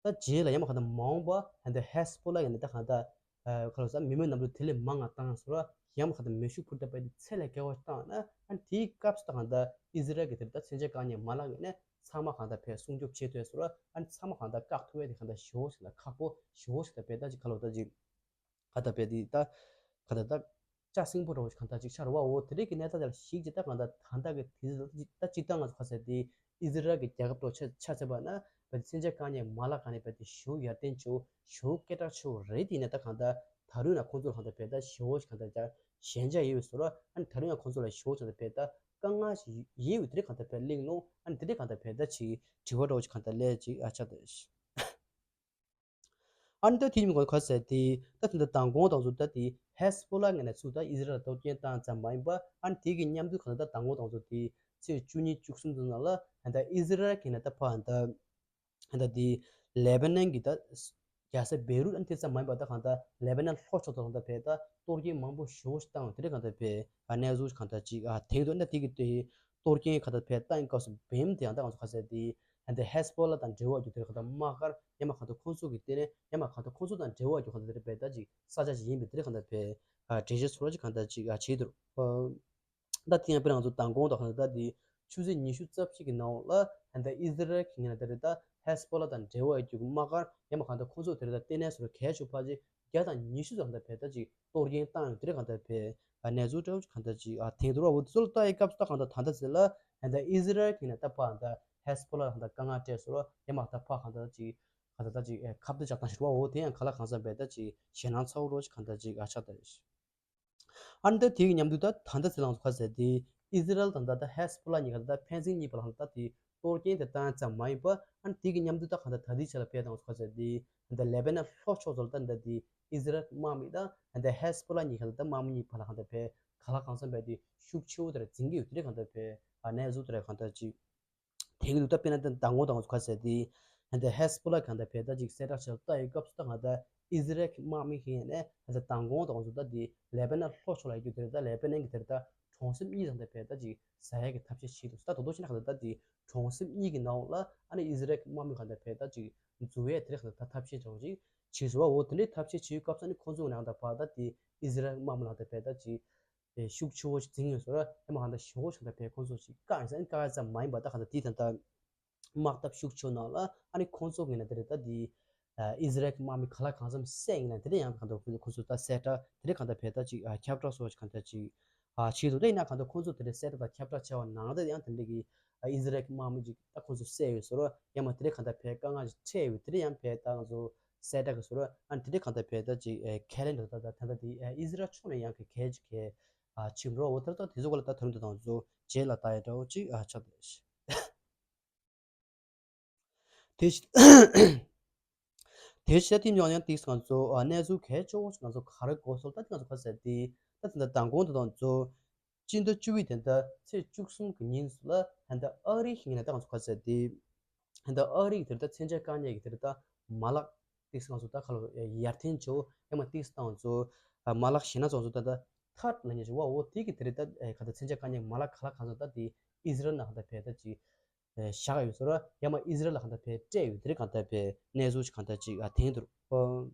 ད་རྗེས་ལ་ཡང་མ་གང་ལྟར་མ་འོངས་པ་ཧན་ད་ཧེ་སི་བྷོ་ལ་ཡིན་ན་ད་གང་ལྟར་ཨ་ག་ལ་ས་མི་མེད་གནམ་གྲུ་དེ་ལས་མང་ང་བཏང་སོང་ར་ཡང་མ་གང་ལྟར་མེ་ཤུགས་འཕུར་མདའ་པ་དེ་ཚད་ལས་བརྒལ་བ་བཏང་ན་ཨ་དེའི་སྐབས་སུ་ད་གང་ལྟར་ཨི་ཟི་རལ་གྱི་དེར་ད་མཚོན་ཆ་རྐང་གཉིས་མ་ལག་ཡོད་ནས་ཚང་མ་གང་ལྟར་བས་སྲུང་སྐྱོབ་བྱེད་ཐུབ་སོང་ར་ཨ་ཚང་མ་གང་ལྟར་བཀག་ཐུབ་ཡས་དེ་གང་ལྟར་ཞེ་བོ་ཞིག་ལ་ཁག་པོ་ཞེ་བོ་ཞིག་ལ་བས་ད་ཅིག་ག་ལ་ད་ཅིག་ག་ད་བས་དེ་ད་ག་ད་ད་ལྕགས་སྲིན་པོ་འདྲ་བོ་ཞིག་གང་ལྟར་ཅིག་ཆགས་རེད་བ། འོ་དེ་འདྲའི་གི་གནས་སྟངས་དེ་ལ་གཞིགས་ཀྱི་ད་གང་ལྟར་ད་ལྟ་གི་དུས་ཚོད་ད་ཅིག་ད་ཅིག་ད་ང་ཚོ་ག་ཟེར་དེ་ཨི་ཟི་རལ་གི་རྒྱལ་ཁབ་འདྲ་བོ་ཆ་ཆ་བཞག་པ་ན་བས་དེ་མཚོན་ཆ་རྐང་གཉིས་མ་ལག་གང་ནས་བས་དེ་ཞེ་བོ་ཡར་ཐོན་ཆེ་བོ་ཞེ་བོ་སྐད་གྲགས་ཆེ་བོ་རེད། དེ་ཡིན་ན་ད་གང་ལྟར་ད་རུང་ན་ཁོང་ཚོ་ལ་གང་ལྟར་བས་ད་ཞེ་བོ་ཞིག་གང་ལྟར་ཀྱང་ཞན་ཆ་ཡོད་པའི་བཟོ་ར་ཨ་ནི་ད་རུང་ཡང་ཁོང་ཚོ་ལ་ཞེ་བོ་ཞིག་གང་ལྟར་བས་ད་དཀའ་ངལ་ཞིག་ཡོད་པའི་དེ་འདྲའི་གང་ལྟར་བས་གླེང་སློང་ཨ་ནི་དེ་འདྲའི་གང་ལྟར་བས་ད་ཅིག་དྲི་བ་འདྲ་བོ་ཞིག་གང་ལྟར་སླེབས་ཅིག་ཨ་ཆགས་ད། ཨ་ནི་ད་དེ་ཉིན་གོང་ག་ཟེར་དེ་ད་དེ་འདྲ་མདང་དགོང་དང་ཚོ་ད་དེ་ཧེ་སི་བྷོ་ལ་ངོས་ནས་ཚུར་ད་ཨི་ཟི་རལ་ལ་གཏོར་སྐྱོན་བཏང་ཙམ་མ་ཡིན་པ་ཨ་ནི་དེ་གི་མཉམ་དུ་གང་ལྟར་ད་མདང་དགོང་དང་ཚོ་དེ་ཚེས་བཅུ་གཉིས་བཅུ་གསུམ་དུ་ནང་ལ་ད་ཨི་ཟི་རལ་གྱི་ནས་ད་ཕ་ད་ད་དེ་ལེ་བྷ་ནན་གྱི་ད་རྒྱལ་ས་བེ་རུད་ཨ་ནི་དེ་ཙམ་མ་ཡིན་པ་ད་གང་ལྟར་ལེ་བྷ་ནན་ལྷོ་ཕྱོགས་དུ་གང་ལྟར་བས་ད་གཏོར་སྐྱོན་མང་པོ་ཞེ་བོ་ཞིག་བཏང་བ་དེ་འདྲ་གང་ལྟར་བས་ཨ་གནས་ཚུལ་གང་ལྟར་ཅིག་ཨ་དེང་དུ་ཨ་ནི་དེ་གི་དེ། གཏོར་སྐྱོན་ག་ད་བས་བཏང་སྐབས་སུ་བེམ་དེ་ཡང་ད་ང་ཚོ་ག་ཟེར་དེ་ཧན་དེ་ཧེ་སི་བྷོ་ལ་དང་འབྲེལ་བ་རྒྱུ་དེར་ག་ད་དམག་སྒར་ཡང་མ་ག་ད་ཁོང་ཚོ་གི་སྟེང་ནས་ཡང་མ་ག་ད་ཁོང་ཚོ་དང་འབྲེལ་བ་རྒྱུ་ག་ད་དེར་བས་ད་ཅིག་ས་ཆ་ཞིག་ཡིན་པའི་དེར་ག་ད་བས་འགྲེལ་བཤད་ཚོར་བ་ཅིག་ག་ད་ཅིག་བྱེད་དུ་ད་དེ་ཡང་དཔེར་ང་ཚོ་མདང་དགོང་དང་ག་ད་དེ་ཆུ་ཚོད་ཉི་ཤུ་རྩ་གཅིག་གི་ནང་ལ་ཧན་དེ་ཨི་ཟི་རལ་གྱི་ངོས་ནས་དེར་ད་ཧེ་སི་བྷོ་ལ་དང་འབྲེལ་བ་རྒྱུ་དམག་སྒར་ཡང་མ་ག་ད་ཁོང་ཚོ་དེར་ད་ལྟེ་གནས་སོར་གལ་ཆེ་བ་ཅིག་བརྒྱ་དང་ཉི་ཤུ་ཙམ་ད་བས་ད་ཅིག་གཏོར་སྐྱོན་བཏང་ཡོད་དེ་རེད། གང་ལྟར་བས་ཨ་གནས་ཚུལ་འདྲ་བོ་ཅིག་གང་ལྟར་ཅིག་ཨ་དེང་དུ་ར་འོ་དེ་ཚོ་ལ་ལྟ་ཡི་སྐབས་སུ་ད་གང་ལྟར་ད་ལྟ་ཟེར་ལ་ཧན་ད་ཨི་ཟི་རལ་གྱི་ནས་ད་ཕ་ད་ཧེ་སི་བྷོ་ལ་ལ་གང་ལྟར་དཀའ་ངལ་སྤྲད་སོང་ར་ཡང་མ་ད་ཕ་གང་ལྟར་ཅིག་གང་ལྟར་ད་ཅིག་ཨ་ཁ་གཏད་བཅག་སྟངས་ཤིག་ར་འོ་དེ་ཡང་ག་ལ་གང་འཚམ་བས་ད་ཅིག་ཞེད་སྣང་ཚ་བོ་རོ་ཅིག་གང་ལྟར་ཅིག་ཨ་ཆགས་ད་རེད། ཨ་ནི་ད་དེ་གི་མཉམ་དུ་ད་ད་ལྟ་ཟེར་ལ་ང་ཚོ་ག་ཟེར་དེ་ཨི་ཟི་རལ་དང་ད་ད་ཧེ་སི་བྷོ་ལ་གཉིས་ཀ་ད་ཕན་ཚུན་གཉིས་བར་ལ་ད་དེ་གཏོར་སྐྱོན་དེ་བཏང་ཙམ་མ་ཡིན་པ་ཨ་ནི་དེ་གི་མཉམ་དུ་ད་གང་ལྟར་ད་ལྟའི་ཆ་ལ་བས་ད་ང་ཚོ་ག་ཟེར་དེ་ད་ལེ་བྷ་ནན་ལྷོ་ཕྱོགས་ཚོ་ལ་ད་ད་དེ་ཨི་ཟི་རལ་དམག་མི་དང་ད་ཧེ་སི་བྷོ་ལ་གཉིས་ཀ་ད་དམག་མི་གཉིས་བར་ལ་གང་ལྟར་བས་ག་ལ་གང་འཚམ་བས་དེ་ཤུགས་ཆེ་བོ་དེ་ར་འཛིང་གི་ཡོད་དེ་རེད། གང་ལྟར་བས་ཨ་གནས་ཚུལ་དེ་ར་གང་ལྟར་ཅིག་དེ་གི་འདུག་ད་དཔེར་ན་ད་མདང་དགོང་ད་ང་ཚོ་ག་ཟེར་དེ་ཧན་ད་ཧེ་སི་བྷོ་ལ་གང་ལྟར་བས་ད་ཅིག་གསལ་བསྒྲགས་བྱས་ལ་ལྟ་ཡི་སྐབས་སུ་ད་ང་ད་ཨི་ཟི་རལ་གྱི་དམག་མི་ཁེ་ནས་ཧན་ད་མདང་དགོང་ད་ང་ཚོ་ད་དེ་ལེ་བྷ་ནན་ལྷོ་ཕྱོགས་ལ་ཡོད་རྒྱུ་དེ་རེད། ད་ལེ་བྷ་ནན་གྱི་དེ་རེད་ད་ གྲོང་གསེབ་གཉིས་ལ་གང་ལྟར་བས་ད་ཅིག་ཟ་ཡས་ཀྱི་ཐབས་ཤེས་བྱེད་འདུག་ད་དོ་དོ་ཤེས་ན་གང་ལྟར་ད་དེ་གྲོང་གསེབ་གཉིས་ཀྱི་ནང་ལ་ཨ་ནི་ཨིས་ར་ཨེལ་གྱི་དམག་མི་གང་ལྟར་བས་ད་ཅིག་འཛུལ་ཡས་དེ་རིགས་གང་ལྟར་ད་ཐབས་ཤེས་བྱ་བ་ཅིག་བྱེད་བཟོ་བ། འོ་དེ་འདྲའི་ཐབས་ཤེས་བྱེད་སྐབས་སུ་ཨ་ནི་ཁོང་ཚོ་ནང་ད་བར་ད་དེ་ཨིས་ར་ཨེལ་དམག་མི་ལ་ད་བས་ད་ཅིག་ཤུགས་ཆེ་བོ་ཞིག་འཛིང་ཡོད་ཟེར་ར། ཡང་མ་གང་ལྟར་ཞེ་བོ་ཞིག་ད་བས་ཁོང་ཚོ་ཞིག་བཀག་ཡིན་ས་ཨ་ནི་བཀག་ཡ་ཙམ་མ་ཡིན་པ་ད་གང་ལྟར་དེ་ད་ལྟ་དམག་འཐབ་ཤུགས་ཆེ་ནང་ལ་ཨ་ནི་ཁོང་ཚོ་ངོས་ནས་དེ་རེད་ད་དེ་ཨིས་ར་ཨེལ་གྱི་དམག་མི་ག་ལ་གང་འཚམ་བསད་ཡིན་ན་དེ་འདྲ་ཡང་གང་ལྟར་ཁོང་ཚོ་ད་གསལ་བསྒྲགས་དེ་འདྲ་གང་ལྟར་བས་ད་ཅིག་ཁྱབ་བསྒྲགས་སོགས་གང་ལྟར་ཅིག་བྱེད་འདུག་ད་ཡིན་ན་གང་ལྟར་ཁོང་ཚོ་དེ་འདྲ་གསལ་བསྒྲགས་དང་ཁྱབ་བསྒྲགས་བྱས་པ་ནང་ད་ཡང་དེ་འདྲ་གི་ཨིས་ར་ཨེལ་གྱི་དམག་མི་ཅིག་ད་ཁོང་ཚོ་བསད་ཡོད་ཟེར་ར། ཡང་མ་དེ་འདྲ་གང་ལྟར་བས་དཀའ་ངལ་ཅིག་འཕྲད་ཡོད་དེ་འདྲ་ཡང་བས་ད་ང་ཚོ་གསལ་བསྒྲགས་ཀྱི་ཟེར་ར། ཨ་ནི་དེ་འདྲ་གང་ལྟར་བས་ད་ཅིག་ཁས་ལེན་འདུག་ད་ད་ད་ད་དེ་ཨིས་ར་ཨེལ་ཕྱོགས་ནས་ཡང་གི་གལ་ཅིག་གལ་ཆེན་པོ་འོ་ད་ད་དེ་ཚོ་ག་ལ་ད་དོན་དུ་དང་ཚོ་རྗེས་ལ་ད་ཡ་འདྲ་བོ་ཅིག་ཨ་ཆགས་ཏེ། དེ་ཕྱི་དེ་ཕྱི་ད་ཐེངས་ཡང་ཡང་ཏིག་ང་ཚོ་གནས་ཚུལ་གལ་ཆེ་བོ་ཞིག་ང་ཚོ་ག་རེ་གོ་སོང་ད་ང་ཚོ་ག་ཟེར་ཏེ་ད་ད་མདང་དགོང་དུ་ང་ཚོ་སྤྱི་ཟླ་བཅུ་པའི་དེ་ད་ཚེས་བཅུ་གསུམ་གྱི་ཉིན་སུ་ལ་ད་ཨ་རི་ཞིག་ནས་ད་ང་ཚོ་ག་ཟེར་ཏེ་ད་ཨ་རི་གི་དེ་ད་མཚོན་ཆ་དཀའ་ཉེ་གི་དེ་ད་མ་ལག་ཏིག་ང་ཚོ་ད་ག་ལ་ཡར་ཐོན་བྱོས་ཡང་མ་ཏིག་ང་ཚོ་མ་ལག་ཞེ་ན་ཚོ་ཚོ་ད་ད་ཐར་ལ་ཉེ་བ་འོ་དེ་གི་དེ་ད་ག་ད་མཚོན་ཆ་དཀའ་ཉེ་མ་ལག་ག་ལ་གང་ཚོ་ད་དེ་ཨིས་ར་ཨེལ་ནང་ད་བས་ད་ཅིག་བཞག་ཡོད་ཟེར་ར། ཡང་མ་ཨིས་ར་ཨེལ་ལ་གང་ལྟར་བས་སྤྲད་ཡོད་དེ་རིགས་གང་ལྟར་བས་གནས་ཚུལ་ཞིག་གང་ལྟར་ཅིག་ཨ་ཐེངས་དུ།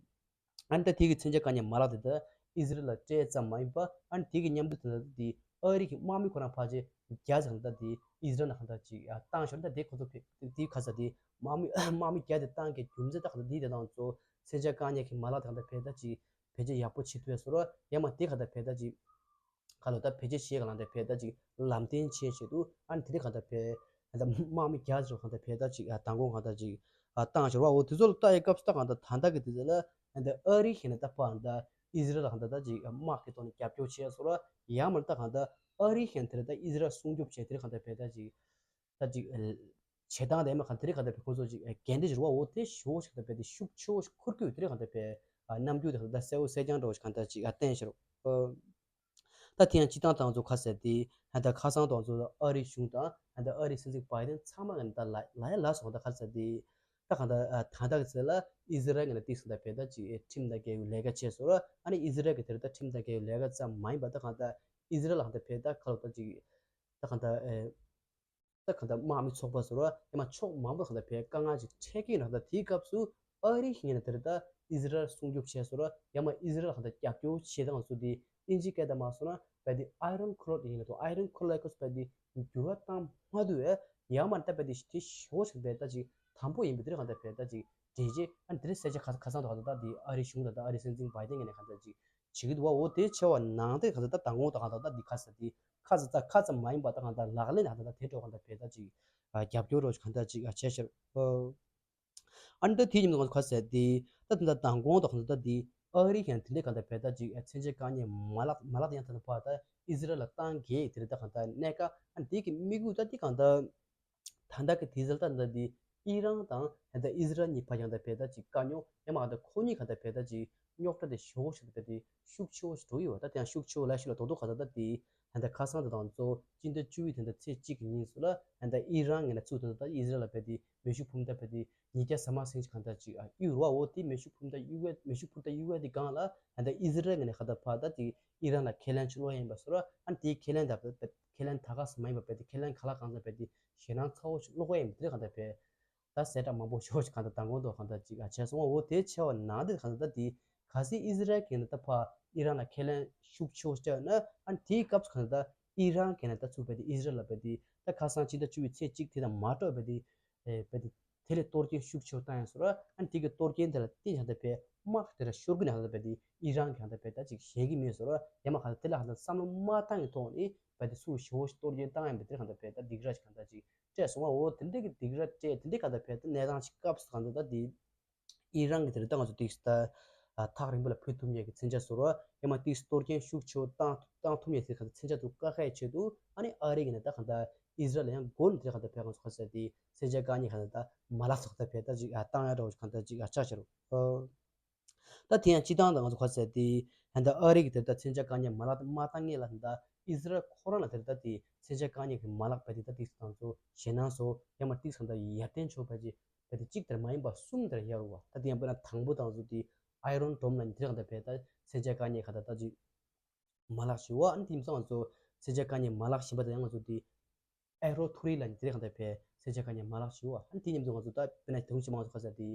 ཨ་ནི་ད་དེ་གི་མཚོན་ཆ་དཀའ་ཉེ་མ་ལག་དེ་ད་ཨིས་ར་ཨེལ་ལ་སྤྲད་ཙམ་མ་ཡིན་པ་ཨ་ནི་དེ་གི་མཉམ་དུ་དེ་ད་དེ་ཨ་རི་གི་དམག་མི་ཁོ་རང་ཕལ་ཆེར་བརྒྱ་ཙམ་ད་དེ་ཨིས་ར་ཨེལ་ལ་གང་ལྟར་ཅིག་ཨ་བཏང་ཞོར་ད་དེ་ཁོ་ཚོ་བས་དེ་ག་ས་དེ་དམག་མི་དམག་མི་བརྒྱ་དེ་བཏང་གི་རྒྱུ་མཚན་ད་གང་ལྟར་དེ་དེ་དང་ཚོ་མཚོན་ཆ་དཀའ་ཉེ་གི་མ་ལག་དེ་གང་ལྟར་བས་ད་ཅིག་བེད་སྤྱོད་ཡག་པོ་བྱེད་ཐུབ་ཡ་ཟེར་ར། ཡང་མ་དེ་གང་ལྟར་བས་ད་ཅིག་ཁ་ལོ་ད་བེད་སྤྱོད་བྱེད་ག་ལང་དེ་བས་ད་ཅིག་ལམ་སྟོན་བྱེད་ཆེད་དུ་ཨ་ནི་དེ་རིགས་གང་ལྟར་བས་ད་དམག་མི་བརྒྱ་ཙམ་གང་ལྟར་བས་ད་ཅིག་ཨ་མདང་དགོང་གང་ལྟར་ཅིག་ཨ་བཏང་ཞོར་བ་འོ་དེ་ཚོ་ལ་ལྟ་ཡི་སྐབས་སུ་ད་གང་ལྟར་ད་ལྟ་གི་དེ་ཚོ་ལ་ཨ་ནི་ཨ་རི་ཞིག་ནས་ད་ཕར་ད་ཨིས་ར་ཨེལ་ལ་གང་ལྟར་ད་ཅིག་དམག་གི་ཐོག་ནས་རྒྱབ་སྐྱོར་བྱས་སོ་ར། ཡང་མ་ད་གང་ལྟར་ཨ་རི་ཞིག་ནས་དེ་ལ་ད་ཨིས་ར་ཨེལ་སྲུང་སྐྱོབ་བྱས་དེ་རིགས་གང་ལྟར་བས་ད་ཅིག་ད་ཅིག་བྱེད་སྟངས་དེ་མ་གང་དེ་རིགས་གང་ལྟར་བས་ཁོང་ཚོ་ཅིག་འགན་འཁྲི་ཞུ་བ་འོ་དེ་ཞུ་བ་ཞིག་ད་བས་དེ་ཤུགས་ཆེ་བོ་ཞིག་འཁུར་དགོས་དེ་རིགས་གང་ལྟར་བས་རྣམ་འགྱུར་དེ་གང་ལྟར་གསལ་བོ་གསལ་རྐྱང་འདྲ་བོ་ཞིག་གང་ལྟར་ཅིག་བསྟན་ཤར། ད་དེ་ཡང་སྤྱི་བཏང་དང་ཚོ་ཁ་གསལ་ཏེ་ད་ཁ་སང་དང་ཚོ་ཨ་རིའི་གཞུང་དང་ད་ཨ་རིའི་སྲིད་འཛིན་བྷའི་ཌེན་ཚང་མ་ངན་ད་ལ་ལ་ཡ་ལ་སོང་ད་ཁ་གསལ་ཏེ་ད་གང་ད་ད་ད་གི་ཚེ་ལ་ཨི་ཟི་རལ་ངན་ཏིག་སོང་ད་བེ་ད་ཅི་ཁྲིམས་ད་རྒྱལ་ཡུལ་ལས་ཀ་བྱས་སོ་ར། ཨ་ནི་ཨི་ཟི་རལ་གི་དེར་ད་ཁྲིམས་ད་རྒྱལ་ཡུལ་ལས་ཀ་ཙམ་མ་ཡིན་པ་ད་གང་ད་ཨི་ཟི་རལ་ལ་གང་ད་བེ་ད་ཁ་ལོ་ད་ཅི་ད་གང་ད་ཨེ། ད་གང་ལྟར་དམག་མི་ཚོགས་པ་ཟེར་བ་ཡང་མ་ཕྱོགས་མང་པོ་གང་ལྟར་བས་དཀའ་ངལ་ཅིག་འཕྲད་ཀྱི་ཡོད་ན་ད་དེའི་སྐབས་སུ་ཨ་རི་ཞིག་ཡིན་ན་དེར་ད་ཨི་ཟི་རལ་སྲུང་སྐྱོབ་བྱས་ཟེར་བ་ཡང་མ་ཨི་ཟི་རལ་གང་ལྟར་རྒྱབ་སྐྱོར་བྱེད་སྟངས་སུ་དེ་ཨིན་ཇི་སྐད་དང་མ་སོང་ན་བས་དེ་ཨའི་རོན་ཁོ་ལོཌ་ཡིན་ལ་དོ་ཨའི་རོན་ཁོ་ལོཌ་ལ་སྐབས་སུ་བས་དེ་འགྱུར་བ་བཏང་མ་ཐུབ་བས་ཡང་མ་ད་བས་དེ་དེ་ཞོ་ཞིག་བས་ད་ཅིག་དམ་པོ་ཡིན་པའི་དེར་གང་ལྟར་བས་ད་ཅིག་འགྲེལ་བྱེད་ཨ་ནི་དེར་གསལ་ཆ་ཁ་ཁ་སང་དུ་གང་ལྟར་ད་དེ་ཨ་རི་གཞུང་དང་ད་ཨ་རི་སྲིད་འཛིན་བྷའི་ཌེན་ངས་ནས་གང་ལྟར་ཅིག་བྱེད་ཀྱི་འདུག་བ། འོ་དེ་བྱས་པ་ནང་དེ་ག་ཚོད་ད་དང་པོ་དང་ག་ཚོད་ད་འདི་ག་ཚོད་འདི་ཁ་ཚ་ཚ་ཁ་ཚ་མ་ཡིན་པ་ད་གང་ལྟར་ལག་ལེན་ད་གང་ལྟར་དེ་འགྲོ་གང་ལྟར་བེད་ད་ཅིག་རྒྱབ་སྐྱོར་རོགས་གང་ལྟར་ཅིག་བྱས་ཤར། ཨ་ནི་ད་དེ་ཉིན་ག་ཚོད་ད་འདི་ད་ད་དང་པོ་དང་ག་ཚོད་ད་འདི་ཨ་རི་ཡང་དེ་འདྲའི་གང་ལྟར་བེད་ད་ཅིག་མཚོན་ཆ་དཀའ་ཉེ་མ་ལག་མ་ལག་ཡང་ད་ད་ཕ་ད་ཨི་ཟི་རལ་ལ་བཏང་གི་དེ་རེད། ད་གང་ལྟར་གནད་ཀ་ཨ་ནི་དེ་གི་དམིགས་ཡུལ་ད་འདི་གང་ལྟར། ད་ལྟ་གི་དེ་ཟེར་ད་ལྟ་འདི་ཨི་རན་དང་ད་ལྟ་ཨི་ཟི་རལ་གཉིས་བར་ཡང་ད་བེད་ད་ཅིག་དཀའ་རྙོག་ཡང་མ་ད་ཁོ་གཉིས་ག་ད་བེད་ད་ཅིག་རྙོག་དྲ་དེ་ཞོ་བོ་ཞིག་ད་བེད་དེ་ཤུགས་ཆེ་བོ་ཞིག་འགྲོ་ཡི་བ། ད་དེ་ཡང་ཤུགས་ཆེ་བོ་ལ་ཤུགས་ལ་དོ་དོ་ག་ད་ད་དེ་ད་ལྟ་ཁ་སང་ད་དང་གཙོ་བོ་སྤྱི་ཟླ་བཅུ་བའི་ད་ལྟ་ཚེས་གཅིག་གི་ཉིན་སུ་ལ་ད་ལྟ་ཨི་རན་ངས་ན་ཚུགས་ད་ད་ད་ཨི་ཟི་རལ་ལ་བེད་དེ་མེ་ཤུགས་འཕུར་མདའ་བེད་དེ་ཉིས་བརྒྱ་ཟ་མ་ཟིན་ཅིག་ག་ད་ཅིག་ཨ་གཡུག་ར་འོ་དེ་མེ་ཤུགས་འཕུར་མདའ་གཡུག་བས་མེ་ཤུགས་འཕུར་མདའ་གཡུག་བས་དེ་གང་ལ་ད་ལྟ་ཨི་ཟི་རལ་ངས་ན་ག་ད་ཕ་ད་དེ་ཨི་རན་ལ་ཁས་ལེན་ཆུ་ལོག་ཡིན་པ་སོ་ར། ཨ་ནི་དེའི་ཁས་ལེན་ད་བེད་ཁས་ལེན་ད་ག་ས་མ་ཡིན་པ་བས་དེ་ཁས་ལེན་ག་ལ་གང་ས་བས་དེ་ཞེད་སྣང་ཚ་བོ་ཞིག་ཀློག་པ་ཡིན་པ་དེ་གང་ལྟར་བས་ད་གསལ་བསྒྲགས་མང་པོ་ཞོ་ཞིག་གང་ལྟར་དང་གོང་དུ་གང་ལྟར་ཅིག་ཨ་བྱས་སོང་བ། འོ་དེ་ཆེ་བ་ནང་དེ་གང་ལྟར་ད་དེ་ག་སྲིད་ཨི་ཟི་རལ་གྱིས་ད་ཕ་ཨི་རན་ལ་ཁས་ལེན་ཤུགས་ཆེ་བོ་བྱས་ན་ཨ་ནི་དེའི་སྐབས་སུ་གང་ལྟར་ཨི་རན་གྱིས་ད་ཚུགས་བས་དེ་ཨི་ཟི་རལ་ལ་བས་དེ་ད་ཁ་སང་ཕྱི་ཟླ་བཅུ་བའི་ཚེས་གཅིག་དེ་དང་མ་འགྲོགས་བས་དེ་བས་དེ་དེ་ལས་གཏོར་སྐྱོན་ཤུགས་ཆེ་བོ་བཏང་ཡང་སོ་ར། ཨ་ནི་དེ་གི་གཏོར་སྐྱོན་དེ་ལ་བརྟེན་ཡང་ད་བས་དམག་དེ་ལ་ཤོར་གི་ན་ད་བས་དེ་ཨི་རན་གྱིས་ད་བས་ད་ཅིག་ཞེད་ཀྱི་མེད་སོ་ར། ཡང་མ་གང་ལྟར་དེ་ལ་གང་ལྟར་བསམ་བློ་མ་བཏང་གི་ཐོག་ནས་བས་དེ་སུ་ཞེ་བོ་ཞིག་གཏོར་སྐྱོན་བཏང་ཡང་བས་དེ་གང་ལྟར་བས་ད་སྡིགས་ར་ཞིག་གང་ལྟར་ཅིག་སྤྲད་སོང་བ། འོ་དེ་འདྲ་གི་སྡིགས་ར་སྤྲད་དེ་འདྲ་གང་ལྟར་བས་ད་གནས་སྟངས་ཅིག་སྐབས་སུ་གང་ལྟར་ད་དེ་ཨི་རན་གྱི་དེ་རེད། ད་ང་ཚོ་ཏིག་ད་ཐག་རིང་པོ་ལ་ཕུད་ཐུབ་མཁན་གྱི་མཚོན་ཆ་བཟོ་རོགས་ཡང་མ་ཏིག་གཏོར་སྐྱོན་ཤུགས་ཆེ་བོ་བཏང་བཏང་ཐུབ་མཁན་ཟེར་གང་ལྟར་མཚོན་ཆ་དུ་བཀག་ཁའི་ཆེད་དུ་ཨ་ནི་ཨ་རི་གི་ནས་ད་གང་ལྟར་ཨི་ཟི་རལ་ལ་ཡང་མགོ་ནས་དེ་གང་ལྟར་བས་གང་ཚོ་ག་ཟེར་དེ་མཚོན་ཆ་བཀག་ཉེས་གང་ལྟར་ད་མ་ལག་ཚོགས་ད་བས་ད་ཅིག་བཏང་ཡ་འདྲ་བོ་གང་ལྟར་ཅིག་ཆགས་ཆེ་རུ། ད་དེ་ཡང་སྤྱི་བཏང་དང་ང་ཚོ་ག་ཟེར་དེ་ད་ལྟ་ཨ་རི་གི་དེ་ལྟ་མཚོན་ཆ་བཀག་ཉེས་མ་ལག་མ་བཏང་ངེས་ལ་ད་ལྟ་ཨི་ཟི་རལ་ཁོ་རང་ལ་དེ་ལྟ་དེ་མཚོན་ཆ་བཀག་ཉེས་ཀྱི་མ་ལག་བས་དེ་ལྟ་ཏིག་ཙམ་ཚོ་ཞེད་སྣང་བཟོ་ཡང་མ་ཏིག་ཙམ་ད་ཡར་ཐོན་ཆོག་བས་ཀྱི་བས་དེ་གཅིག་དེར་མ་ཡིན་པ་གསུམ་དེར་ཡར་རུ་བ། ད་དེ་ཡང་དཔེར་ན་དང་པོ་དང་ཚོ་དེ་ཨའི་རོན་ཌོམ་ལ་ཉི་ཐེར་གང་ལྟར་བས་ད་མཚོན་ཆ་བཀག་ཉེས་ག་ད་ལྟ་ཅིག་མ་ལག་ཞུ་བ། ཨ་ནི་དེང་སང་ང་ཚོ་ མཚོན་ཆ་བཀག་ཉར་མ་ལག་གཞན་པ་དང་ཡང་ང་ཚོ་དེ་ཨེ་རོ་ཐུ་རི་ལ་ནི་དེ་རེད་གང་ལྟར་བས་མཚོན་ཆ་བཀག་ཉར་མ་ལག་ཞུ་བ། ཨ་ནི་དེ་མཉམ་དུ་ང་ཚོ་ད་དཔེར་ན་དེ་རིང་ཆེ་མང་ཚོ་ཁ་ས་དེ་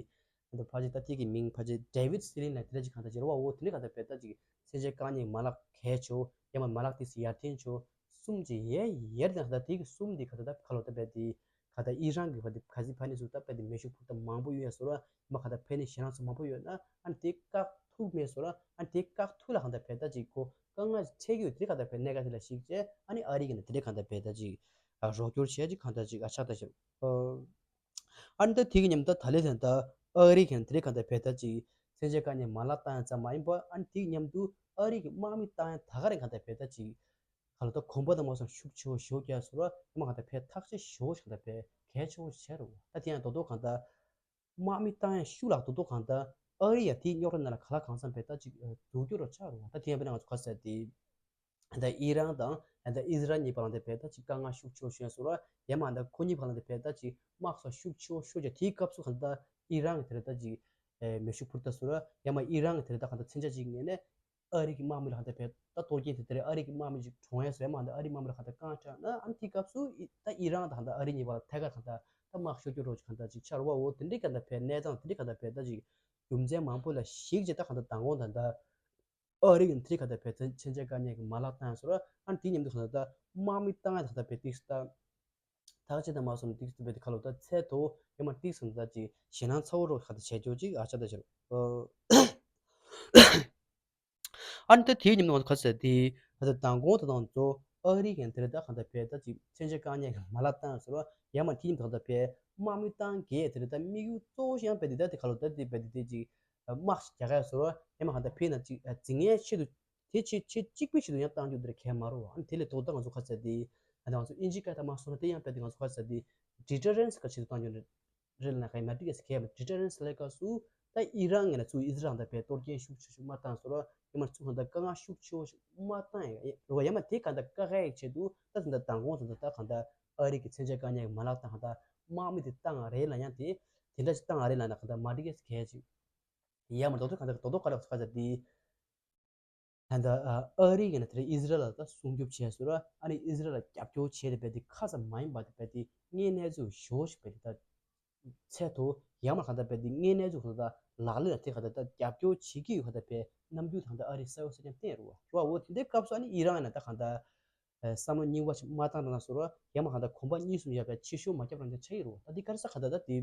ཨ་ནི་ཕ་ཇེ་ད་ཐིག་གི་མིང་ཕ་ཇེ་ཌེ་ཝིད་སི་ལིན་ལ་དེ་འདྲ་ཅིག་གང་ལྟར་བྱེད་རོགས་བ། འོ་དེ་འདྲ་གང་ལྟར་བས་ད་ཅིག་མཚོན་ཆ་བཀག་ཉར་མ་ལག་གལ་ཆེ་ཡང་མ་མ་ལག་དེ་སི་ཡར་ཐོན་ཆེ་གསུམ་ཅིག་ཡེ་ཡེར་དང་ད་དེ་གི་གསུམ་དེ་ག་ད་ད་ཁ་ལོ་ད་བས་དེ་ག་ད་ཨི་རན་གི་བ་དེ་ག་ཟི་ཕ་ནི་སུ་ད་བས་དེ་མེ་ཤུགས་འཕུར་ཐབས་མང་པོ་ཡོད་ཡ་སོ་ར་མ་ག་ད་ཕན་ནི་ཞེ་རང་སུ་མང་པོ་ཡོད་ན་ཨ་ནི་དེ་བཀག་ཐུབ་མེད་སོ་ར་ཨ་ནི་དེ་བཀག་ཐུབ་ལ་གང་ལྟར་བས་ད་ཅིག་གོ་དཀའ་ངལ་འཕྲད་ཀྱི་ཡོད། དེ་ག་ད་བས་གནད་འགག་དེ་ལ་གཞིགས་བྱས་ཨ་ནི་ཨ་རི་གི་ནི་དེ་འདྲ་གང་ལྟར་བས་ད་ཅིག་རོགས་སྐྱོར་བྱས་ཅིག་གང་ལྟར་ཅིག་ཨ་ཆགས་ད་ཅིག་ཨ་ནི་ད་དེ་གི་མཉམ་ད་ད་ལེ་དེ་ད་ཨ་རི་གི་ནི་དེ་འདྲ་གང་ལྟར་བས་ད་ཅིག་མཚོན་ཆ་བཀག་ཉར་མ་ལག་བཏང་ཡ་ཙམ་མ་ཡིན་པ་ཨ་ནི་དེ་གི་མཉམ་དུ་ཨ་རི་གི་དམག་མི་བཏང་ཡ་ད་ག་རེ་གང་ལྟར་བས་ད་ཅིག་ག་ལ་ད་གོམ་པ་དང་མ་སོང་ཤུགས་ཆེ་བོ་ཞོག་རྒྱག་སོ་ར་ཡ་མ་གང་ལྟར་བས་ཐག་ཆོད་ཞོག་གང་ལྟར་བས་གལ་ཆེ་བོ་ཞིག་རེད་བ། ད་དེ་ཡང་རྡོག་རྡོག་གང་ལྟར། དམག་མི་བཏང་ཡ་ཤུགས་ལ་རྡོག་རྡོག་གང་ལྟར་ཨ་རི་ཡ་དེའི་རྙོག་དྲ་ནང་ལ་ག་ལ་གང་འཚམ་བས་ད་ཅིག་སྡུག་སྐྱོ་རོ་ཆགས་རུང་ད་དེ་ཡང་བས་ན་ང་ཚོ་ག་ཟེར་དེ་ད་ཨི་རན་དང་ད་ཨི་ཟི་རལ་གཉིས་བར་ལ་དེ་བས་ད་ཅིག་དཀའ་ངལ་ཤུགས་ཆེ་བོ་ཤོད་སོ་ར་ཡ་མ་ད་ཁོ་གཉིས་བར་ལ་དེ་བས་ད་ཅིག་དམག་སོགས་ཤུགས་ཆེ་བོ་ཤོད་ཀྱང་དེའི་སྐབས་སུ་གང་ལྟར་ཨི་རན་གི་དེ་རེད་ད་ཅིག་མེ་ཤུགས་འཕུར་ད་སོ་ར་ཡ་མ་ཨི་རན་གི་དེ་རེད་ད་གང་ལྟར་མཚོན་ཆ་ཅིག་ངེས་ནས། ཨ་རི་གི་དམག་མི་ལ་ཧ་ད་བས་ད་གཏོར་སྐྱོན་དེ་དེར་ཨ་རི་གི་དམག་མི་ཅིག་གྲོངས་ཡ་སོ་ཡ་མ་ཧ་ད་ཨ་རི་དམག་མི་ལ་ཧ་ད་རྐང་བྲག་ན་ཨ་ནི་དེའི་སྐབས་སུ་ད་ཨི་རན་དང་ཧ་ད་ཨ་རི་གཉིས་བར་ཐད་ཀར་ཧ་ད་ད་དམག་ཤོར་རྒྱུ་རོགས་ཅིག་ཧ་ད་ཅིག་ཆགས་རོགས་བ། འོ་དེ་འདྲའི་ཧ་ད་བས་གནས་སྟངས་དེ་འདྲའི་ཧ་ད་བས་ད་ཅིག་རྒྱུ་མཚན་མང་པོ་ལ་གཞིགས་བྱས་ད་ཧ་ད་མདང་དགོང་ད་ད་ཨ་རི་གི་དེ་འདྲའི་ཧ་ད་བས་ད་མཚོན་ཆ་བཀག་ཉར་གི་མ་ལག་བཏང་སོ་ར་ཨ་ནི་དེ་མཉམ་དུ་ཧ་ད་ད་དམག་མི་བཏང་ཡ་ད་ཧ་ད་བས་ཏིག་ད་ཐག་ཆད་ད་མ་སོང་ཏིག་ད་བས་དེ་ཁ་ལོ་ད་ཚད་དོ་ཡ་མ་ཏིག་སོང་ད་ཅིག་ཞེད་སྣང་ཚ་བོ་རོགས་ཧ་ད་བྱས་རྒྱུ་ཅིག་ཨ་ཆ་ད་ཆ་རོགས། ཨ་ནི་ད་དེའི་ཉིན་མོ་ཁ་ཟེར་དེ་ད་ལྟ་མདང་དགོང་དང་དང་ཚོ་ཨ་རི་གན་དེར་ད་གང་ལྟར་བས་ད་ཅིག་མཚོན་ཆ་བཀག་ཉར་གྱི་མ་ལག་བཏང་ཟེར་བ་ཡང་མ་དེའི་ཉིན་གང་ལྟར་བས་དམག་མི་བཏང་གས་དེར་ད་དམིགས་ཡུལ་གཙོ་བོ་ཞིག་ཡང་བས་དེ་ད་དེ་ག་ལོ་ད་དེ་བས་དེ་དེ་ཅིག་དམག་ཞིག་རྒྱག་གས་ཟེར་བ་ཡང་མ་གང་ལྟར་བས་ན་ཅིག་འཛིང་ངན་ཆེད་དུ་དེ་ཆེད་ཆེད་གཅིག་པའི་ཆེད་དུ་ཡང་བཏང་རྒྱུ་དེར་གས་མ་རུ་བ། ཨ་ནི་དེ་ལས་ཐོག་ད་ང་ཚོ་ཁ་ཟེར་དེ་ད་ང་ཚོ་ཨིན་ཇི་སྐད་ད་མ་སོང་ན་དེ་ཡང་བས་དེ་ང་ཚོ་ཁ་ཟེར་དེ་deterrence་ག་ཆེད་དུ་བཏང་རྒྱུ་རེད། རེད་ལ་ཁའི་མ་ཏི་ཀེ་སི་ཁའི་deterrence་ལས་ཀ་སུ་ད་ཨི་རན་ངེ་ན་ཚུ་ཨི་ཟི་རལ་དང་བའི་གཏོར་སྐྱོན་ཤུགས་ཆེ་ཤུགས་མ་བཏང་སོ་ར་ཡ་མ་ཚུ་གང་ལྟར་དཀའ་ངལ་ཤུགས་ཆེ་ཤུགས་མ་བཏང་ཡ་རོ་ཡ་མ་དེ་གང་ལྟར་དཀའ་ཁའི་ཆེད་དུ་ད་ད་ལྟ་དང་གོང་དུ་ད་ད་གང་ལྟར་ཨ་རི་གི་མཚོན་ཆ་བཀག་ཉར་གི་མ་ལག་དང་གང་ལྟར་དམག་མི་དེ་བཏང་རེད་ལ་ཡང་དེ་དེ་འདྲ་ཞིག་བཏང་རེད་ལ་ན་གང་ལྟར་མ་ཏི་ཀེ་སི་ཁའི་ཅིག་ཡ་མ་རྡོག་རྡོག་གང་ལྟར་རྡོག་རྡོག་ག་ལ་ཁ་ད་དེ། ད་ལྟ་ཨ་རི་གི་ནས་དེ་ཨི་ཟི་རལ་ལ་ད་སྲུང་སྐྱོབ་བྱས་ཟེར་ར་ཨ་ནི་ཨི་ཟི་རལ་ལ་རྒྱབ་སྐྱོར་བྱས་ཏེ་བས་དེ་ཁ་ཙམ་མ་ཡིན་པ་དེ་བས་དེ་དངོས་གནས་ཚུལ་ཞོ་ཞིག་བས་དེ་ད་ཚད་དུ་ཡང་མ་གང་ལྟར་བས་དེ་དངོས་གནས་ཚུལ་གང་ལྟར་ལག་ལེན་ལ་དེ་གང་ལྟར་ད་རྒྱབ་སྐྱོར་བྱེད་ཀྱི་ཡོད་གང་ལྟར་བས་རྣམ་འགྱུར་དང་ད་ཨ་རི་ས་ཡོ་ས་ཀྱང་བསྟན་རུ་བ་རུ་བ་འོ་དེ་འདྲའི་སྐབས་སུ་ཨ་ནི་ཨི་རན་ཡང་ན་ད་གང་ལྟར་བསམ་བློ་རྙིང་བ་ཞིག་མ་བཏང་ད་ན་ཟེར་ར་ཡང་མ་གང་ལྟར་གོམ་པ་གཉིས་གསུམ་ཡར་བས་ཕྱི་བཤོལ་མ་རྒྱབ་རང་ཅག་ཆགས་ཀྱི་རུ་བ། ད་དེ་ག་རེ་ས་གང་ལྟར་ད་དེ།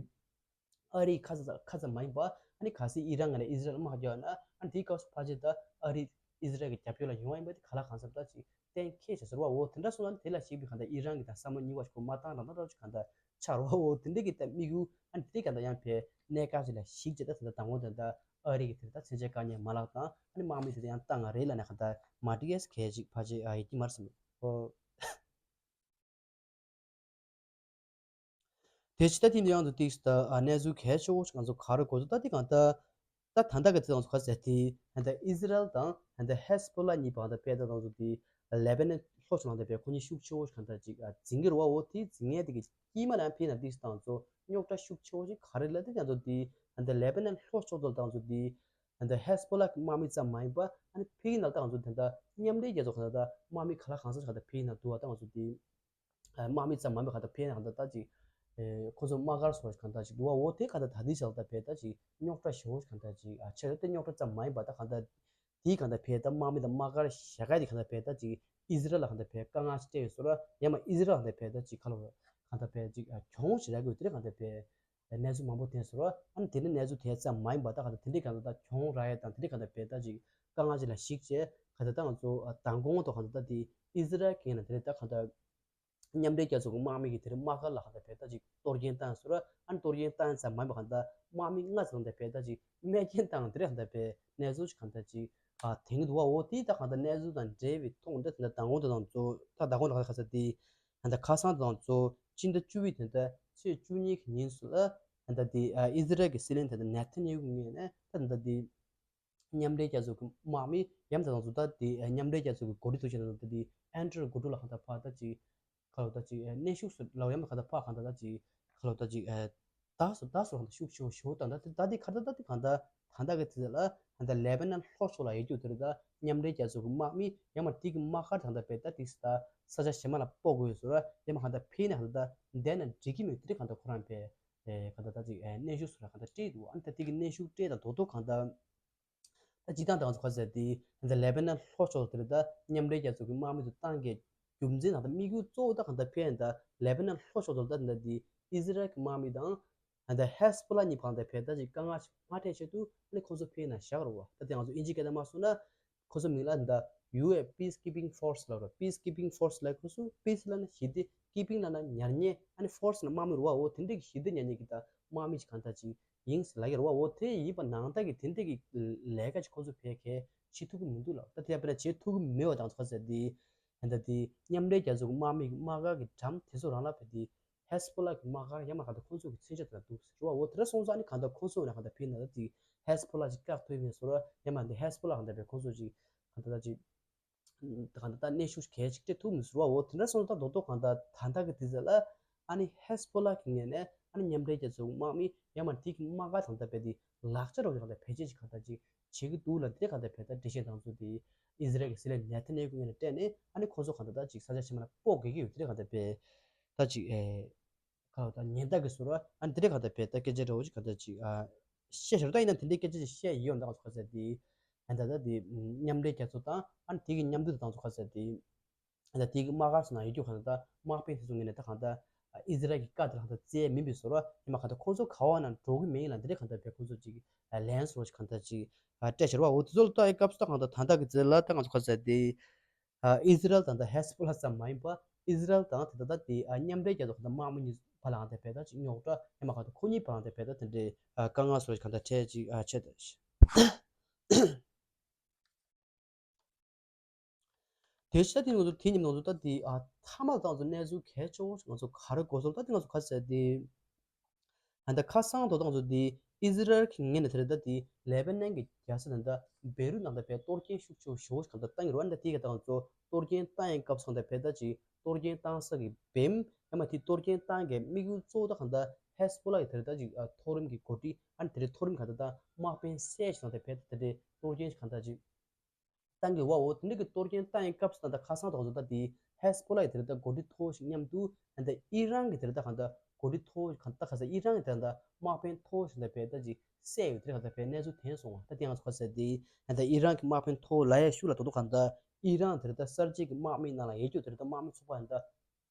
ཨ་རིའི་ཁ་ཚ་ཁ་ཚ་མ་ཡིན་པ་ཨ་ནི་གལ་སྲིད་ཨི་རན་ང་ལ་ཨི་ཟི་རལ་དམག་རྒྱག་ན་ཨ་ནི་དེའི་སྐབས་སུ་ཕལ་ཆེར་ད་ཨ་རི་ཨི་ཟི་རལ་གྱི་རྒྱབ་སྐྱོར་ལ་ཡོང་བ་ཡིན་པ་དེ་ག་ལ་གང་འཚམ་ད་ཅིག་གཏན་འཁེལ་བྱས་ཟེར་བ་འོ་དེ་འདྲ་སོང་ན་དེ་ལ་གཞིགས་པའི་གང་ལྟར་ཨི་རན་གྱི་ད་བསམ་བློ་རྙིང་བ་ཞིག་གོ་མ་བཏང་རང་ད་ར་ཅིག་གང་ལྟར་ཆགས་རོ་འོ་དེ་འདྲ་གི་ད་དམིགས་ཡུལ་ཨ་ནི་དེ་གང་ལྟར་ཡང་བས་གནད་འགག་ཅིག་ལ་གཞིགས་བྱས་ད་དེ་ད་དང་པོ་དེ་ད་ཨ་རི་གི་དེ་ད་མཚོན་ཆ་བཀག་ཉར་མ་ལག་དང་ཨ་ནི་དམག་མི་དེ་ད་ཡང་བཏང་ང་རེད་ལ་ནས་གང་ལྟར་མ་ཏི་ཀེ་སི་ཁའི་ཅིག་ཕལ་ཆེར་ཨ་ཡི་ཀྱི་མར་སོང་འོ། དེ་ཕྱི་ད་ཐེངས་འདི་ཡང་དུ་ཏིག་ད་གནས་ཚུལ་གལ་ཆེ་བོ་ཞིག་ང་ཚོ་ག་རེ་གོ་ཚོད་ད་དེ་གང་ལྟར་ད་ད་ལྟ་གི་ཚེ་ང་ཚོ་ག་ཟེར་དེ་ད་ལྟ་ཨི་ཟི་རལ་དང་ད་ལྟ་ཧེ་སི་བྷོ་ལ་གཉིས་བར་ད་དཔེ་ད་ང་ཚོ་དེ་ལེ་བྷ་ནན་ལྷོ་ཕྱོགས་ནང་ད་དཔེ་ཁོ་གཉིས་ཤུགས་ཆེ་བོ་ཞིག་གང་ལྟར་ཅིག་འཛིང་གི་རེད་བ། འོ་དེ་འཛིང་ངེས་དེ་གི་དཀྱིལ་མ་ལ་ཕི་ན་ཏིག་ད་ང་ཚོ་རྙོག་དྲ་ཤུགས་ཆེ་བོ་ཞིག་ག་རེ་ལ་དེ་ང་ཚོ་དེ་ད་ལྟ་ལེ་བྷ་ནན་ལྷོ་ཕྱོགས་ཚོ་ད་ང་ཚོ་དེ་ད་ལྟ་ཧེ་སི་བྷོ་ལ་གི་དམག་མི་ཙམ་མ་ཡིན་པ་ཨ་ནི་ཕི་ན་ད་ང་ཚོ་དེ་ད་མཉམ་འབྲེལ་རྒྱལ་ཚོགས་གང་ལྟར་དམག་མི་ག་ལ་གང་ས་ཞིག་གང་ལྟར་ཕི་ན་འདུག་བ། ད་ང་ཚོ་དེ། དམག་མི་ཙམ་མ་ཡིན་པ་གང་ལྟར་ཕན་ཡང་གང་ལྟར་ད་ཅིག་ཁོ་ཚོ་དམག་སྒར་སོགས་གང་ལྟར་ཅིག་འདུག་བ། འོ་དེ་གང་ལྟར་ད་དེ་ཞག་ལ་ད་བས་ད་ཅིག་རྙོག་དྲ་ཞེ་བོ་གང་ལྟར་ཅིག་ཨ་ཆེ་ལ་དེ་རྙོག་དྲ་ཙམ་མ་ཡིན་པ་ད་གང་ལྟར་དེའི་གང་ལྟར་བས་ད་དམག་མི་དང་དམག་སྒར་བཞག་ག་དེ་གང་ལྟར་བས་ད་ཅིག་ཨི་ཟི་རལ་ལ་གང་ལྟར་བས་དཀའ་ངལ་ཅིག་སྤྲད་ཡོད་སོ་ར་ཡང་མ་ཨི་ཟི་རལ་གང་ལྟར་བས་ད་ཅིག་ཁ་ལོ་གང་ལྟར་བས་ཅིག་ཨ་གྱོང་ཞེ་དྲག་གི་ཡོད་དེ་གང་ལྟར་བས་གནས་ཚུལ་མང་པོ་ཐོན་སོ་ར། ཨ་ནི་དེ་ནི་གནས་ཚུལ་དེ་ཙམ་མ་ཡིན་པ་ད་གང་ལྟར་དེ་འདྲའི་གང་ལྟར་ད་གྱོང་རག་ཡ་དང་དེ་འདྲའི་གང་ལྟར་བས་ད་ཅིག་དཀའ་ངལ་ཅིག་ལ་གཞིགས་བྱས་གང་ལྟར་ད་ང་ཚོ་མདང་དགོང་དུ་གང་ལྟར་ད་དེ་ཨི་ཟི་རལ་གྱི་ནང་དེ་འདྲའི་ད་གང་ལྟར། མཉམ་འབྲེལ་རྒྱལ་ཚོགས་ཀྱི་དམག་མི་གིས་དེར་དམག་སྒར་ལ་གང་ལྟར་བས་ད་ཅིག་གཏོར་སྐྱོན་བཏང་སོང་ར། ཨ་ནི་གཏོར་སྐྱོན་བཏང་ཙམ་མ་ཡིན་པ་གང་ལྟར་དམག་མི་ལྔ་ཙམ་གང་ལྟར་བས་ད་ཅིག་རྨས་སྐྱོན་བཏང་དེ་རེད་གང་ལྟར་བས་གནས་ཚུལ་ཞིག་གང་ལྟར་ཅིག་ཨ་དེང་གི་འདུག་བ། འོ་དེ་ད་གང་ལྟར་གནས་ཚུལ་དང་འབྲེལ་བའི་ཐོག་འདི་ད་ལྟ་དང་པོ་དེ་དང་གཙོ་ད་ད་གོང་དུ་ག་ས་དེ་ད་ལྟ་ཁ་སང་དང་གཙོ་སྤྱི་ཟླ་བཅུ་བའི་དེ་ད་ཚེས་བཅུ་གཉིས་ཀྱི་ཉིན་སུ་ལ་ད་ལྟ་དེ་ཨ་ཨི་ཟི་རལ་གྱི་སྲིད་བློན་ད་ལྟ་ནེ་ཐན་ཡ་ཧུ་ངོས་ནས་ད་ལྟ་དེ། མཉམ་འབྲེལ་རྒྱལ་ཚོགས་ཀྱི་དམག་མི་ཡམ་དང་ཚོ་ད་དེ་མཉམ་འབྲེལ་རྒྱལ་ཚོགས་ཀྱི་འགོ་ཁྲིད་ཚོ་ཞིག་དང་དེ་ཨན་ཌྲུ་གོ་ཌོ་ལ་གང་ལྟར་ཕར་ད་ཅིག་ཁ་ལོ་ད་ཅིག་གནོན་ཤུགས་སུ་ལའོ་ཡམ་གང་ལྟར་ཕར་གང་ལྟར་ད་ཅིག་ཁ་ལོ་ད་ཅིག་ད་སོ་ད་སོ་གང་ལྟར་ཤུགས་ཆེ་བོ་ཞོ་དང་ད་ད་དེ་ཁ་ད་ད་དེ་གང་ལྟར་ ད་ལྟ་གི་དུས་ལ་ད་ལྟ་ལེ་བྷ་ནན་ལྷོ་ཕྱོགས་ལ་ཡོད་རྒྱུ་དེ་རེད། ད་མཉམ་འབྲེལ་རྒྱལ་ཚོགས་ཀྱི་དམག་མི་ཡང་མ་དེ་གི་དམག་སྒར་ད་ལྟ་བས་ད་དེ་ད་ས་ཆ་གཞན་མ་ལ་སྤོ་དགོས་ཡོད་ཟེར་བ། ཡང་མ་ད་ལྟ་ཕེབས་ན་ད་ལྟ་བསྡད་ན་འགྲིག་གི་མེད་དེ་རེད། གང་ལྟར་ཁོ་རང་བས་གང་ལྟར་ད་ཅིག་གནོན་ཤུགས་སུ་ར་གང་ལྟར་སྤྲད་འདུག་ཨ་ནི་ད་དེ་གི་གནོན་ཤུགས་སྤྲད་ད་དོ་དོ་གང་ལྟར། ད་སྤྱིར་བཏང་དེ་ང་ཚོ་ག་ཟེར་དེ་ད་ལེ་བྷ་ནན་ལྷོ་ཕྱོགས་དེ་རེད། ད་མཉམ་འབྲེལ་རྒྱལ་ཚོགས་ཀྱི་དམག་མི་ཚོ་བཏང་གི་རྒྱུ་མཚན་དང་ད་དམིགས་ཡུལ་གཙོ་བོ་ད་གང་ལྟར་ཕེབས་ད་ལེ་བྷ་ནན་ལྷོ་ཕྱོགས་དེ་ད་ད་དེ་ཨི་ཟི་རལ་གྱི་དམག་མི་དང་ད་ཧེ་སི་བྷོ་ལ་གཉིས་བར་ད་ཕེབས་ད་ཅིག་དཀའ་ངལ་ཞིག་མ་འཕྲད་ཆེད་དུ་ཨ་ནི་ཁོང་ཚོ་ཕེབས་ན་བཞག་རོགས་བ། ད་དེ་ང་ཚོ་ཨིན་ཇི་སྐད་དང་མ་སོང་ན་ཁོ་ཚོ་མིང་ལ་འདི་ཡུ་ཨེ་Peacekeeping Force ལབ་རོ། Peacekeeping Force ལབ་ཁོ་ཚོ་peace ལབ་ན་ཞི་བདེ། keeping ལབ་ན་ཉར་ཉན། ཨ་ནི་force ལབ་དམག་མི་རུ་བ་འོ་དེ་འདྲས་ཀྱི་ཞི་བདེ་ཉར་ཉན་གྱི་ད་དམག་མི་ཅིག་གང་ལྟར་ཅིག་ཡིན་ལབ་ཀྱི་རུ་བ་འོ། དེ་ཡིན་པ་ནང་ལྟར་གྱི་དེ་འདྲས་ཀྱི་ལས་ཀ་ཅིག་ཁོ་ཚོ་བས་གལ་བྱེད་ཐུབ་ཀྱི་མི་འདུག་ལབ། ད་དེ་ཡང་དཔེར་ན་བྱེད་ཐུབ་ཀྱི་མེད་པ་དང་ཚོ་ག་ཟེར་དེ་ད་ལྟ་དེ་མཉམ་འབྲེལ་རྒྱལ་ཚོགས་ཀྱི་དམག་མི་གི་དམག་སྒར་གྱི་འགྲམ་དེ་ཚོ་རང་ལ་བས་དེ་ཧེ་སི་བྷོ་ལ་གི་དམག་སྒར་ཡང་མ་གང་ལྟར་ཁོང་ཚོ་གི་མཚོན་ཆ་དེ་ལ་འདུག་ཟེར་བ་འོ། དེ་འདྲ་སོང་ཙང་ནི་གང་ལྟར་ཁོང་ཚོ་ནས་གང་ལྟར་ཕེབས་ན་ད་དེ་ཧེ་སི་བྷོ་ལ་ཅིག་བཀག་ཐུབ་མེད་ཟེར་བ། ཡང་མ་འདི་ཧེ་སི་བྷོ་ལ་གང་ལྟར་བས་ཁོང་ཚོ་ཅིག་གང་ལྟར་ད་ཅིག་གང་ལྟར་ད་གནོན་ཤུགས་གལ་ཆེ་སྤྲད་ཐུབ་མི་ཟེར་བ་འོ། དེ་འདྲ་སོང་ཙང་རྡོག་རྡོག་གང་ལྟར་ད་ལྟ་གི་དུས་ཚོད་ལ་ཨ་ནི་ཧེ་སི་བྷོ་ལ་གི་ངོས་ནས་ཨ་ནི་མཉམ་འབྲེལ་རྒྱལ་ཚོགས་དམག་མི་ཡང་མ་དེ་གི་དམག་སྒར་གང་ལྟར་བས་དེ་ལག་ཆ་རོགས་ཀྱི་གང་ལྟར་བེད་སྤྱོད་ཅིག་གང་ལྟར་ཅིག་བྱེད་ཀྱི་འདུག་ལ། དེ་གང་ལྟར་བས་ད་འགྲེལ་བཤད་དང་ཚོ་དེ་ཨི་ཟི་རལ་གྱི་སྲིད་བློན་ནེ་ཐན་ཡ་ཧུ་ངོས་ནས་སྤྲད་ནས་ཨ་ནི་ཁོ་ཚོ་གང་ལྟར་ད་ཅིག་ས་ཆ་ཕྱི་མ་ལ་སྤོ་དགོས་ཀྱི་ཡོད། དེ་གང་ལྟར་བས་ད་ཅིག་ཨེ། ཁ་ལོ་ད་ཉེན་བརྡ་གི་ཟུར་བ་ཨ་ནི་དེ་འདྲའི་གང་ལྟར་བས་ད་སྐད་ཆ་འདྲ་བོ་ཅིག་གང་ལྟར་ཅིག་ཨ་བཤད་ཤོར། ད་ཡིན་ན་དེ་འདྲའི་སྐད་ཆ་ཅིག་བཤད་ཡོད་ད་གང་ཚོ་ག་ཟེར་དེ་ཨ་ད་ད་དེ་མཉམ་འབྲེལ་རྒྱལ་ཚོགས་དང་ཨ་ནི་དེ་གི་མཉམ་འདུས་དང་ཚོ་ག་ཟེར་དེ་ཨ་ད་དེ་གི་དམག་སྒར་སོགས་ནང་ཡོད་རྒྱུ་གང་ལྟར་ད་དམག་དཔོན་དེ་ཚོ་ངོས་ནས་ད་གང་ལྟར་ཨི་ཟི་རལ་གྱི་བཀའ་དེ་ལ་གང་ལྟར་བརྩི་མིན་པའི་ཟུར་བ་ཡིན་མ་གང་ལྟར་ཁོང་ཚོ་ག་བ་ན་འགྲོ་གི་མིན་ལ་དེ་འདྲའི་གང་ལྟར་བས་ཁོང་ཚོ་ཅིག་ལན་སོགས་ཅིག་གང་ལྟར་ཅིག་སྤྲད་ཤོར་བ་འོ། དེ་ཚོ་ལ་ད་ཨི་སྐབས་སུ་ད་གང་ལྟར་ད་ལྟ་གི་ཚེ་ལ་ད་ང་ཚོ་ག་ཟེར་དེ། ཨ་ཨི་ཟི་རལ་དང་ད་ཧེ་སི་བྷོ་ལ་ཙམ་མ་ཡིན་པ་ཨི་ཟི་རལ་དང་དེ་ད་ལྟ་དེ་ཨ་མཉམ་འབྲེལ་རྒྱལ་ཚོགས་ཁང་དང་དམག་མི་གཉིས་བར་ལའང་དེ་བས་ད་ཅིག་རྙོག་དྲ་ཡང་མ་གང་ལྟར་ཁོ་གཉིས་བར་ལའང་དེ་བས་ད་དེ་འདྲའི་ཨ་དཀའ་ངལ་སོགས་གང་ལྟར་འཕྲད་ཅིག་ཨ་ཆེ་ད། དེ་ཤ་དེ་ང་ཚོ་དེ་ཉིན་ང་ཚོ་ད་དེ་ཨ་མཐའ་མ་ད་ང་ཚོ་གནས་ཚུལ་གལ་ཆེ་བོ་ང་ཚོ་ག་རེ་གོ་སོང་ད་དེ་ང་ཚོ་ག་ཟེར་དེ། ད་ལྟ་ཁ་སང་དོ་དང་ཚོ་འདི་ཨི་ཟི་རལ་གྱི་ངོས་ནས་དེ་རེད། ད་འདི་ལེ་པ་ནན་གྱི་རྒྱལ་ས་ད་ལྟ་བེ་རུད་ནང་ད་བའི་གཏོར་སྐྱོན་ཤུགས་ཆེ་བོ་ཞེ་བོ་ཞིག་ད་ལྟ་བཏང་ཡོད་རེད་བ། ད་འདི་ག་ད་ང་ཚོ་གཏོར་སྐྱོན་བཏང་ཡའི་སྐབས་སུ་ད་བའི་ད་ཅིག་གཏོར་སྐྱོན་བཏང་ས་གི་བེམ་ཡང་མ་དེ་གཏོར་སྐྱོན་བཏང་གི་དམིགས་ཡུལ་གཙོ་བོ་ད་ག་ད་ཧེ་སི་པོ་ལ་གི་དེ་རེད། ད་ཅིག་མཐོ་རིམ་གྱི་འགོ་ཁྲིད་ཨ་ནི་དེ་རེད་མཐོ་རིམ་ག་ད་ད་དམག་དཔོན་སྲས་ཤིག་ད་ལྟ་བའི་ད་དེ་གཏོར་སྐྱོན་ཞིག་ག་ད་ཅིག་བཏང་གི་བ་འོ། དེ་འདྲ་གི་གཏོར་སྐྱོན་བཏང་ཡའི་སྐབས་སུ་ད་ལྟ་ཁ་སང་དང་ད་ལྟ་དེ་ཧེ་སི་པོ་ལ་ཡི་དེ་རེད་ད་འགོ་ཁྲིད་མཐོ་བོ་ཞིག་མཉམ་དུ་ད་ལྟ་ཨི་རན་གི་དེ་རེད་ད་གང་ལྟ་འགོ་ཁྲིད་མཐོ་བོ་གང་ལྟ་ཁ་སང་ཨི་རན་གི་དེ་རེད་ད་དམག་དཔོན་མཐོ་བོ་ཞིག་ད་བས་ད་ཅིག་བསད་ཡོད་དེ་རེད་གང་ལྟ་བས་གནས་ཚུལ་ཐོན་སོང་བ། ད་དེ་ང་ཚོ་ཁ་སང་དེ་ད་ལྟ་ཨི་རན་གི་དམག་དཔོན་མཐོ་བོ་ལ་ཡ་ཤུ་ལ་ད་ལྟ་གང་ལྟ་ཨི་རན་དེ་རེད་ད་གསར་བརྗེ་གི་དམག་མི་ནང་ལ་ཡོད་རྒྱུ་དེ་རེད་ད་དམག་མི་ཚོགས་པ་ད་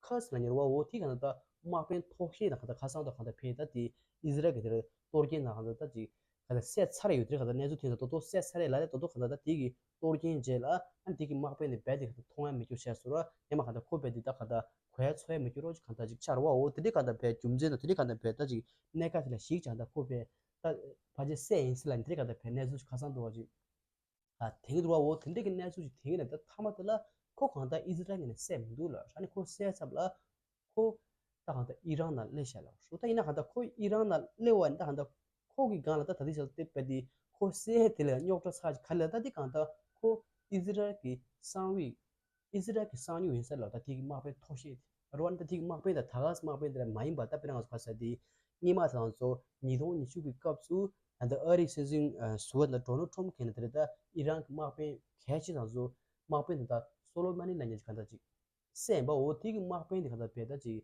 ཁ་སང་ལ་ཉེར་བ་འོ། དེ་གང་ལྟ་དམག་དཔོན་མཐོ་ཤོས་ད་གང་ལྟ་ཁ་སང་ད་གང་ལྟ་བས་ད་དེ་ཨི་ཟི་རལ་གི་དེ་རེད་གཏོར་སྐྱོན་ད་གང་ལྟ་ད་ཅིག་ག་ལ་བསད་ཚར་ཡོད་དེ་ག་ད་གནས་ཚུལ་ཐོན་ད་དོ་དོ་བསད་ཚར་རེད་ལ་རེད། དོ་དོ་ག་ད་ད་དེ་གི་གཏོར་སྐྱོན་རྗེས་ལ་ཨ་དེ་གི་དམག་དཔོན་ནས་རྦད་དེ་ག་ད་མཐོང་ཡ་མི་འགྱུར་བཤད་སོང་ར། ཡང་མ་ག་ད་ཁོ་རྦད་དེ་ད་ག་ད་གོ་ཡ་ཚོར་ཡ་མི་འགྱུར་རོ་ཅིག་ག་ད་ཅིག་ཆགས་ར་བ་འོ། དེ་འདྲའི་ག་ད་རྦད་རྒྱུ་མཚན་དང་དེ་འདྲའི་ག་ད་རྦད་ད་ཅིག་གནད་འགག་དེ་ལ་གཞིགས་ཀྱང་ད་ཁོ་རྦད་ད་ཕལ་ཆེར་བསད་ཡིན་སྲིད་ལ་དེ་འདྲའི་ག་ད་རྦད་གནས་ཚུལ་ཅིག་ཁ་སང་འདུག་བ་ཅིག་ཨ་དེང་རུ་བ་འོ། དེ་འདྲའི་གི་གནས་ཚུལ་ཅིག་དེང་རེད་ད་མཐའ་མ་དེ་ལ་ཁོ་གང་ད་ཨི་ཟི་རལ་ངོས་ནས་བསད་མི་འདུག་ལ་ཨ་ནི་ཁོ་བསད་ཚར་ལ། ཁོ་ད་གང་ལྟར་ཨི་རན་ནང་སླེབས་ཤག་ལབ་རེད། ད་ཡིན་ན་གང་ལྟར་ཁོ་ཨི་རན་ནང་སླེབས་པ་ཡིན་ད་གང་ལྟར་ཁོ་གི་སྒང་ལ་ད་ད་ལྟའི་ཆར་དེ་བས་དེ་ཁོ་བསད་དེ་ལ་རྙོག་དྲ་ཚ་ཅིག་ག་ལ་ད་དེ་གང་ལྟར་ཁོ་ཨི་ཟི་རལ་གྱི་གསང་བའི་ཨི་ཟི་རལ་གྱི་གསང་ཉུལ་ཡིན་ས་ལབ། ད་དེ་གི་དམག་དཔོན་མཐོ་ཤོས་དེ་རེད་བ། ད་དེ་གི་དམག་དཔོན་ད་ད་ག་སེ་དམག་དཔོན་དེ་འདྲ་མ་ཡིན་པ་ད་དཔེར་ན་ང་ཚོ་ག་ས་དེ་སྔོན་མ་ད་ང་ཚོ་ཉིས་སྟོང་ཉི་ཤུ་གི་སྐབས་སུ་ད་ལྟ་ཨ་རིའི་སྲིད་འཛིན་ཟུར་པ་ད་ཌོ་ནལ་ཊམ་གྱིས་ན་དེ་རེད་ད་ཨི་རན་གྱི་དམག་དཔོན་གལ་ཆེ་ད་ང་ཚོ་དམག་དཔོན་ད་ད་སོ་ལོ་མ་ནི་ལབ་མཁན་ཅིག་གང་ལྟར་ཅིག་བསད་ཡིན་པ་འོ། དེ་གི་དམག་དཔོན་དེ་ག་ད་བས་ད་ཅིག་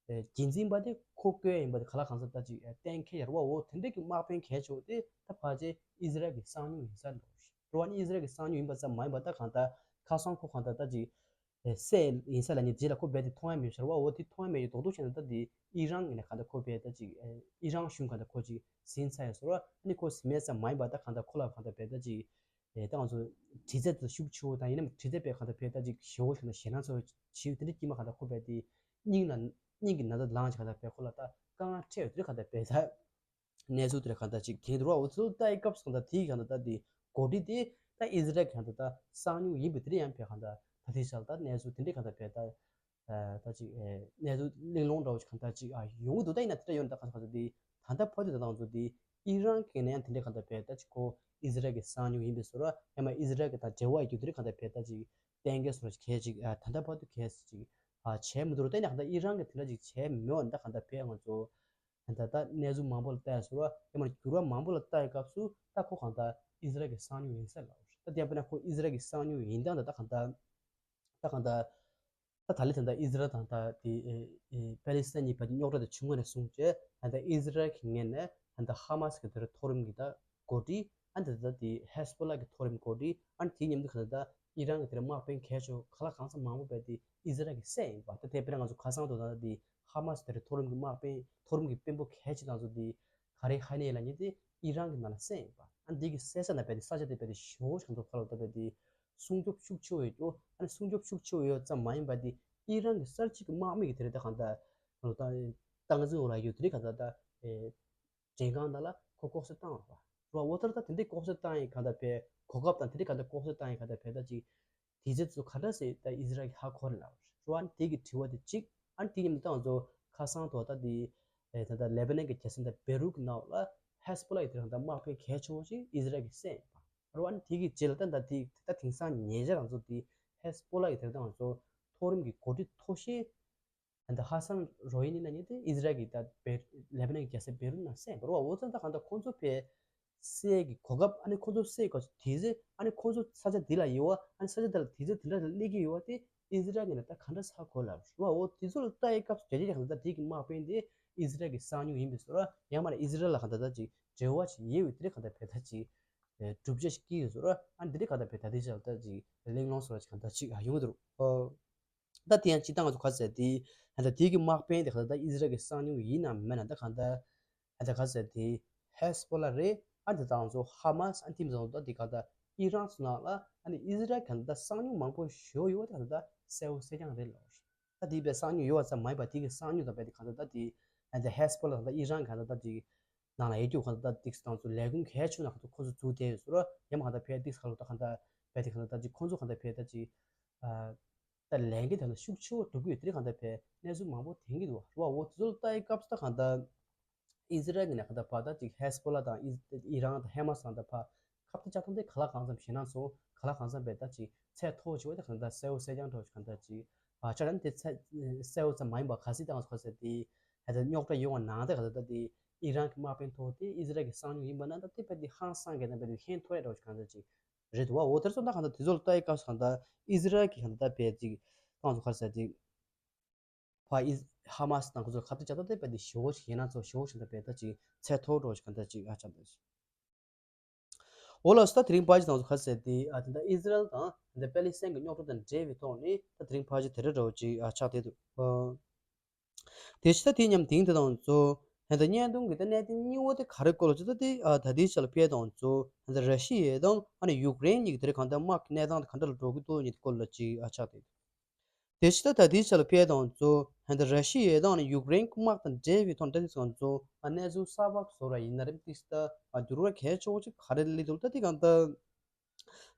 ཨེ་རྒྱུན་འཛིན་པ་དེ་ཁོ་བསྐོས་ཡིན་པ་དེ་ག་ལ་གང་ཟག་ད་ཅིག་ཨེ་གཏན་འཁེལ་ཡར་བ་འོ། དེ་འདྲ་གི་དམག་དཔོན་གལ་ཆེ་བ་དེ་ད་ཕལ་ཆེར་ཨི་ཟི་རལ་གི་གསང་ཉུལ་ཡིན་ས་འགྲོ་ཞིག་རོ་ཨ་ནི་ཨི་ཟི་རལ་གི་གསང་ཉུལ་ཡིན་པ་ཙམ་མ་ཡིན་པ་ད་གང་ལྟར་ཁ་སང་ཁོ་གང་ལྟར་ད་ཅིག་ཨེ་བསད་ཡིན་ས་ལ་ནི་རྗེས་ལ་ཁོ་རྦད་དེ་མཐོང་ཡ་མེད་ཤར་བ་འོ། དེ་མཐོང་ཡ་མེད་ཀྱི་རྡོག་རྡོག་བྱས་ན་ད་དེ་ཨི་རན་ངོས་ནས་གང་ལྟར་ཁོ་རྦད་ད་ཅིག་ཨེ་ཨི་རན་གཞུང་གང་ལྟར་ཁོ་ཅིག་ཟིན་ཚར་ཡ་སོ་རོ་ཨ་ནི་ཁོ་ཟིན་མེད་ཙམ་མ་ཡིན་པ་ད་གང་ལྟར་ཁོ་ལ་གང་ལྟར་རྦད་ད་ཅིག་ཨེ་ད་ང་ཚོ་དྲི་རྩད་དེ་ཤུགས་ཆེ་བོ་དང་ཡིན་ནམ་དྲི་རྩད་པས་གང་ལྟར་བས་ད་ཅིག་ཞེ་བོ་ཞིག་ན་ཞེད་སྣང་ཚ་བོ་ཞིག་དེ་འདྲ་སྐྱེས་མ་གང་ལྟར་ཁོ་བས་དེ་སྙིང་ལ་སྙིང་གི་ན་ཚ་ལངས་ཅིག་གང་ལྟར་བས་ཁོ་ལ་ད་དཀའ་ངལ་འཕྲད་ཡོད་དེ་གང་ལྟར་བས་ད་གནས་ཚུལ་དེ་གང་ལྟར་ཅིག་དེང་དུ་རོ་འུ་ཚོ་ལྟ་ཡི་སྐབས་སུ་གང་ལྟར་དེའི་གང་ལྟར་ད་དེ་འགོ་ཁྲིད་དེ་ད་ཨི་ཟི་རལ་གང་ལྟར་ད་གསང་ཉུལ་ཡིན་པའི་དེ་འདྲ་ཡང་བས་གང་ལྟར་ད་དེ་ཤར་ད་གནས་ཚུལ་དེ་འདྲ་གང་ལྟར་བས་ད། ད་ཅིག་གནས་ཚུལ་གླེང་སློང་འདྲ་བོ་ཞིག་གང་ལྟར་ཅིག་ཡོང་གི་འདུག་ད་ཡིན་ན་དེ་འདྲ་ཡོད་ན་ད་གང་ལྟར་གང་ལྟར་དེ་ད་ལྟ་བར་དུ་ད་ང་ཚོ་དེ་ཨི་རན་གྱི་ནས་ཡང་དེ་འདྲ་གང་ལྟར་བས་ད་ཅིག་ཁོ་ཨི་ཟི་རལ་གྱི་གསང་ཉུལ་ཡིན་པའི་བཟོ་འདྲ་ཡང་མ་ཨི་ཟི་རལ་གྱི་ད་འབྲེལ་བ་ཡོད་རྒྱུ་དེ་འདྲ་གང་ལྟར་བས་ད་ཅིག་གཏན་འཁེལ་བཟོ་འདྲ་ཞིག་གལ་ཅིག་ད་ལྟ་བར་དུ་གལ་ཅིག་བྱས་མི་འདུག་ད་ཡིན་ན་གང་ལྟར་ཨི་རན་གྱི་དེ་འདྲ་ཅིག་བྱས་མེད་པ་ད་གང་ལྟར་བས་ང་ཚོ་ ད་ད་གནས་ཚུལ་མང་པོ་ལ་ལྟ་ཡ་ཟེར་བ་ཡང་མ་འགྱུར་བ་མང་པོ་ལ་ལྟ་ཡ་སྐབས་སུ་ད་ཁོ་གང་ལྟར་ཨི་ཟི་རལ་གྱི་གསང་ཉུལ་ཡིན་ས་ལབ། ད་དེ་ཡང་དཔེར་ན་ཁོ་ཨི་ཟི་རལ་གྱི་གསང་ཉུལ་ཡིན་སྟངས་ད་ད་གང་ལྟར་ད་གང་ལྟར། ད་ད་ལི་ད་ལྟ་ཨི་ཟི་རལ་དང་ད་དེ་ཨེ་ཨེ་པེ་ལི་སི་ཐན་གཉིས་བར་གྱི་རྙོག་དྲ་དེ་བྱུང་བ་ནས་བཟུང་བྱས་ད་ལྟ་ཨི་ཟི་རལ་གྱི་ངོས་ནས་ད་ལྟ་ཧ་མ་སི་གི་དེར་མཐོ་རིམ་གྱི་ད་འགོ་ཁྲིད་ཨ་ད་ད་དེ་ཧེ་སི་བྷོ་ལ་གི་མཐོ་རིམ་འགོ་ཁྲིད་ཨ་དེའི་མཉམ་དུ་ད་ལྟ་ཨི་རན་གྱི་དེར་དམག་དཔོན་གལ་ཆེ་བ་གང་ལ་གང་འཚམ་མང་པོ་བས་དེ་ཨི་ཟི་རལ་གྱི་སྲས་ཡིན་པ། ད་དེ་དཔེར་ན་ང་ཚོ་ཁ་སང་དུ་ད་ལྟ་དེ་ཧ་མ་སི་དེར་མཐོ་རིམ་གྱི་དམག་དཔོན་མཐོ་རིམ་གྱི་དཔོན་པོ་གལ་ཆེ་དང་ཚོ་དེ་ཁ་རེ་ཧ་ནེ་ལ་ཉེ་དེ་ཨི་རན་གྱི་ནང་ལ་སྲས་ཡིན་པ། ཨ་འདི་གི་སྲས་ས་ན་བས་དེ་ས་ཆ་དེ་བས་དེ་ཞེ་བོ་ཞིག་འདུག་ཁ་ལོ་ད་བས་དེ། སྲུང་སྐྱོབ་ཤུགས་ཆེ་བོ་ཡོད་ཀྱོ། ཨ་ནི་སྲུང་སྐྱོབ་ཤུགས་ཆེ་བོ་ཡོད་ཙམ་མ་ཡིན་པ་དེ་ཨི་རན་གྱི་གསར་བརྗེ་གི་དམག་མི་གི་དེ་རེད་ད་གང་ལྟར་ད་སྟངས་འཛིན་འོག་ལ་ཡོད་དེ་རེད་གང་ལྟར་ད་ཨེ་མགྲོན་ཁང་ནང་ལ་ཁོ་ལྐོག་གསོད་བཏང་བ་རེད་བ། འོ་ད་ད་དེ་འདྲའི་ལྐོག་གསོད་བཏང་ཡིན་གང་ལྟར་བས་གོ་སྐབས་དང་དེ་རེད་གང་ལྟར་ལྐོག་གསོད་བཏང་ཡིན་གང་ལྟར་བས་ད་ཅིག་དེ་ཚོ་ག་འདྲ་སེ་ད་ཨི་ཟི་རལ་གྱི་ཧ་གོ་རེད་ལབ་རེད་བ། ཨ་ནི་དེ་གི་དྲི་བ་དེ་གཅིག་ཨ་ནི་དེ་ཉིན་ད་ང་ཚོ་ཁ་སང་དོ་ད་དེ་ཨེ་ད་ད་ལེ་བྷ་ནན་གྱི་རྒྱལ་ས་ད་བེ་རུག་གི་ནང་ལ་ཧེ་སི་བྷོ་ལ་གི་དེ་རེད་གང་ལྟར་དམག་དཔོན་གལ་ཆེ་བོ་ཞིག་ཨི་ཟི་རལ་གྱི་སྲས་ཡིན་པ། རོ་ཨན་དེ་གི་རྗེས་ལ་ད་ད་དེ་ད་དེང་སང་ཉེ་ཆར་ང་ཚོ་དེ་ཧེ་སི་བྷོ་ལ་གི་དེ་ད་ང་ཚོ་མཐོ་རིམ་གྱི་འགོ་ཁྲིད་མཐོ་ཤོས་ད་ཧ་སན་རོ་ཧི་ནི་ན་ཉེ་དེ་ཨི་ཟི་རལ་གི་ད་བེ་ལེ་བྷ་ནན་གྱི་རྒྱལ་ས་བེ་རུག་ནང་སྲས་ཡིན་པ་རོ། འོ་ཙམ་ད་གང་ད་ཁོང་ཚོ་ཕེ་སྲས་ཀྱི་གོ་སྐབས་ཨ་ནི་ཁོང་ཚོ་སྲས་གོ་དེ་ཚེ་ཨ་ནི་ཁོང་ཚོ་ས་ཆ་དེ་ལ་ཡོད་བ་ཨ་ནི་ས་ཆ་དེ་ལ་དེ་ཚེ་དེ་འདྲ་སླེབས་ཀྱི་ཡོད་བ་དེ་ཨི་ཟི་རལ་གྱི་ནས་ད་གང་འདྲ་ས་གོ་ལ་རོ། འོ་དེ་ཚོ་ལ་ལྟ་ཡི་སྐབས་སུ་རྒྱ་ཆེ་གང་ད་དེ་གི་དམག་དཔོན་དེ་ཨི་ཟི་རལ་གྱི་གསང་ཉུལ་ཡིན་པའི་བཟོ་ར་ཡང་མ་ནས་ཨི་ཟི་རལ་ལ་གང་ད་ད་ཅིག་འབྲེལ་བ་ཞིག་ཡོད་པའི་དེ་རིགས་གང་ལྟར་བས་ད་ཅིག་ཨེ་གྲུབ་ཆ་ཞིག་སྐྱེས་ཡོད་ཟེར་ར། ཨ་འདི་རིགས་གང་ལྟར་བས་ད་དེ་ཆ་ལ་ད་ཅིག་གླེང་སློང་ཟེར་བ་ཞིག་གང་ལྟར་ཅིག་ཨ་ཡོང་གི་འདུག་ཨོ། ད་དེ་ཡང་སྤྱིར་བཏང་ང་ཚོ་ག་ཟེར་དེ་ཨ་ད་དེ་གི་དམག་དཔོན་དེ་གང་ལྟར་ད་ཨི་ཟི་རལ་གི་གསང་ཉུལ་ཡིན་ནམ་མིན་ན་ད་གང་ལྟར་ཨ་ད་ག་ཟེར་དེ་ཧེ་སི་བྷོ་ལ་རེད། ཨ་འདི་དང་ཚོ་ཧ་མ་སི་ཨ་འདི་མི་ཚང་ད་དེ་གང་ལྟར་ཨི་རན་ཚོ་ནང་ལ་ཨ་ནི་ཨི་ཟི་རལ་གང་ལྟར་གསང་ཉུལ་མང་པོ་ཞེ་པོ་ཡོད་པ་དེ་གང་ལྟར་གསལ་པོ་གསལ་རྐྱང་རེད་ལོ། ད་དེ་བས་གསང་ཉུལ་ཡོད་པ་ཙམ་མ་ཡིན་པ་དེ་གི་གསང་ཉུལ་དང་བས་དེ་གང་ལྟར་ད་དེ་ཨ་ད་ཧེ་སི་བྷོ་ལ་དང་ད་ཨི་རན་གང་ལྟར་ད་དེ། ནང་ལ་ཡོད་རྒྱུ་གང་ལྟར་ཏིག་སི་དང་ཚོ་ལས་ཁུངས་གལ་ཆེ་ན་གང་ལྟར་ཁོ་ཚོ་འཛུལ་བསྡད་ཡོད་ཟེར་རོ། ཡང་མ་གང་ལྟར་ཕེ་ཏིག་སི་གང་ལྟར་གང་ལྟར་བས་དེ་གང་ལྟར་ཅིག་ཁོ་ཚོ་གང་ལྟར་ཕེ་ད་ཅིག་ཨ་ད་ལས་འགན་དེ་ནི་ཤུགས་ཆེ་བོ་སྒྲུབ་ཀྱི་ཡོད་དེ་གང་ལྟར་ཕེ་གནས་ཚུལ་མང་པོ་ཐོན་གྱི་འདུག་རོ། འོ་དེ་ཚོ་ལ་ལྟ་ཡི་སྐབས་སུ་ད་གང་ལྟར་ཨི་ཟི་རལ་གྱི་ནས་གང་ལྟར་ཕ་ད་ཅིག་ཧེ་སི་བྷོ་ལ་དང་ཨི་ཨི་རན་དང་ཧེ་མ་སི་གང་ལྟར་ཕ་ཁ་གཏད་བཅག་སྟངས་དེ་ག་ལ་གང་འཚམ་ཞེད་སྣང་ཚོ་ག་ལ་གང་འཚམ་བས་ད་ཅིག་ཚད་མཐོ་བོ་ཅིག་བས་ད་གང་ལྟར་གསལ་བོ་གསལ་རྐྱང་འགྲོ་ཅིག་གང་ལྟར་ཅིག་ཨ་ཆ་ད་ནི་དེ་ཚད་གསལ་བོ་ཙམ་མ་ཡིན་པ་ག་སྲིད་ད་ང་ཚོ་ག་ཟེར་དེ། ཧེ་ད་རྙོག་དྲ་ཡོང་བ་ནང་དེ་ག་ད་ལྟ་དེ་ཨི་རན་གྱི་དམག་དཔོན་ཐོག་དེ་ཨི་ཟི་རལ་གྱི་གསང་ཉུལ་ཡིན་པ་ན་ད་དེ་བས་དེ་ཧང་སང་གི་ད་བས་དེ་ཧན་ཐོ་ཡ་འདྲ་བོ་ཞིག་གང་ལྟར་ཅིག་རེད་འདུག་བ། འོ་དེར་སོང་ད་གང་ལྟར་དེ་ཚོ་ལ་ལྟ་ཡི་སྐབས་སུ་གང་ལྟར་ཨི་ཟི་རལ་གྱི་གང་ལྟར་བས་ཅིག་ཏང་ཚོ་ག་རེ་ཟེར་དེ་ཕ་ཨི་ཧ་མ་སི་དང་ཁོ་ཚོ་ཁ་གཏད་བཅག་ད་དེ་བས་དེ་ཞེ་བོ་ཞིག་ཡིན་ན་ཚོ་ཞེ་བོ་ཞིག་ད་བས་ད་ཅིག་ཚད་མཐོ་འགྲོ་ཞིག་གང་ལྟར་ཅིག་ཨ་ཆགས་འདུག་འོ་ལགས་སོ། ད་དེ་རིང་ཕལ་ཆེར་ང་ཚོ་ག་རེ་ཟེར་དེ་ཨ་དེ་འདྲ་ཨི་ཟི་རལ་དང་དེ་འདྲ་པེ་ལི་སི་ཐན་གྱི་རྙོག་དྲ་དང་འབྲེལ་བའི་ཐོག་ནས་ད་དེ་རིང་ཕལ་ཆེར་དེ་འདྲ་འདྲ་བོ་ཅིག་ཨ་ཆགས་བསྡད་འདུག་ཨ། དེ་ཕྱི་ད་དེ་མཉམ་དེང་དེ་དང་ཚོ་ཧན་ད་བརྙན་ཐུང་གི་ད་གནད་དོན་གཉིས་པོ་དེ་ག་རེ་སྐོར་ལ་ཅི་ད་དེ་ཨ་ད་དེའི་ཆ་ལ་ཕེ་དང་ཚོ་ཧན་ད་ར་ཤི་ཡ་དང་ཨ་ནི་ཡུཀ་རེན་གཉིས་ཀྱི་དེ་རིང་གང་ལྟར་དམག་གི་གནས་སྟངས་དེ་ག་འདྲ་ལ་འགྲོ་གི་འདུག་ཉིད་སྐོར་ལ་ཅིག་ཨ་ཆགས་བསྡད་འདུག་དེ་ཕྱི་ད་ད་ལྟའི་ཆ་ལ་ཕེ་དང་ཚོ་ཧན་ད་ར་ཤི་ཡ་དང་ཡུཀ་རེན་དམག་དང་འབྲེལ་བའི་ཐོག་འདྲ་དེ་ཚོ་ཚོ་ཨ་གནས་ཚུལ་གསར་པ་བཟོ་ར་ཡིན་ན་རིམ་ཏིག་ད་ཨ་འགྱུར་བ་གལ་ཆེ་བོ་ཅིག་ག་རེ་སླེབས་འདུག་ད་དེ་གང་ལྟར་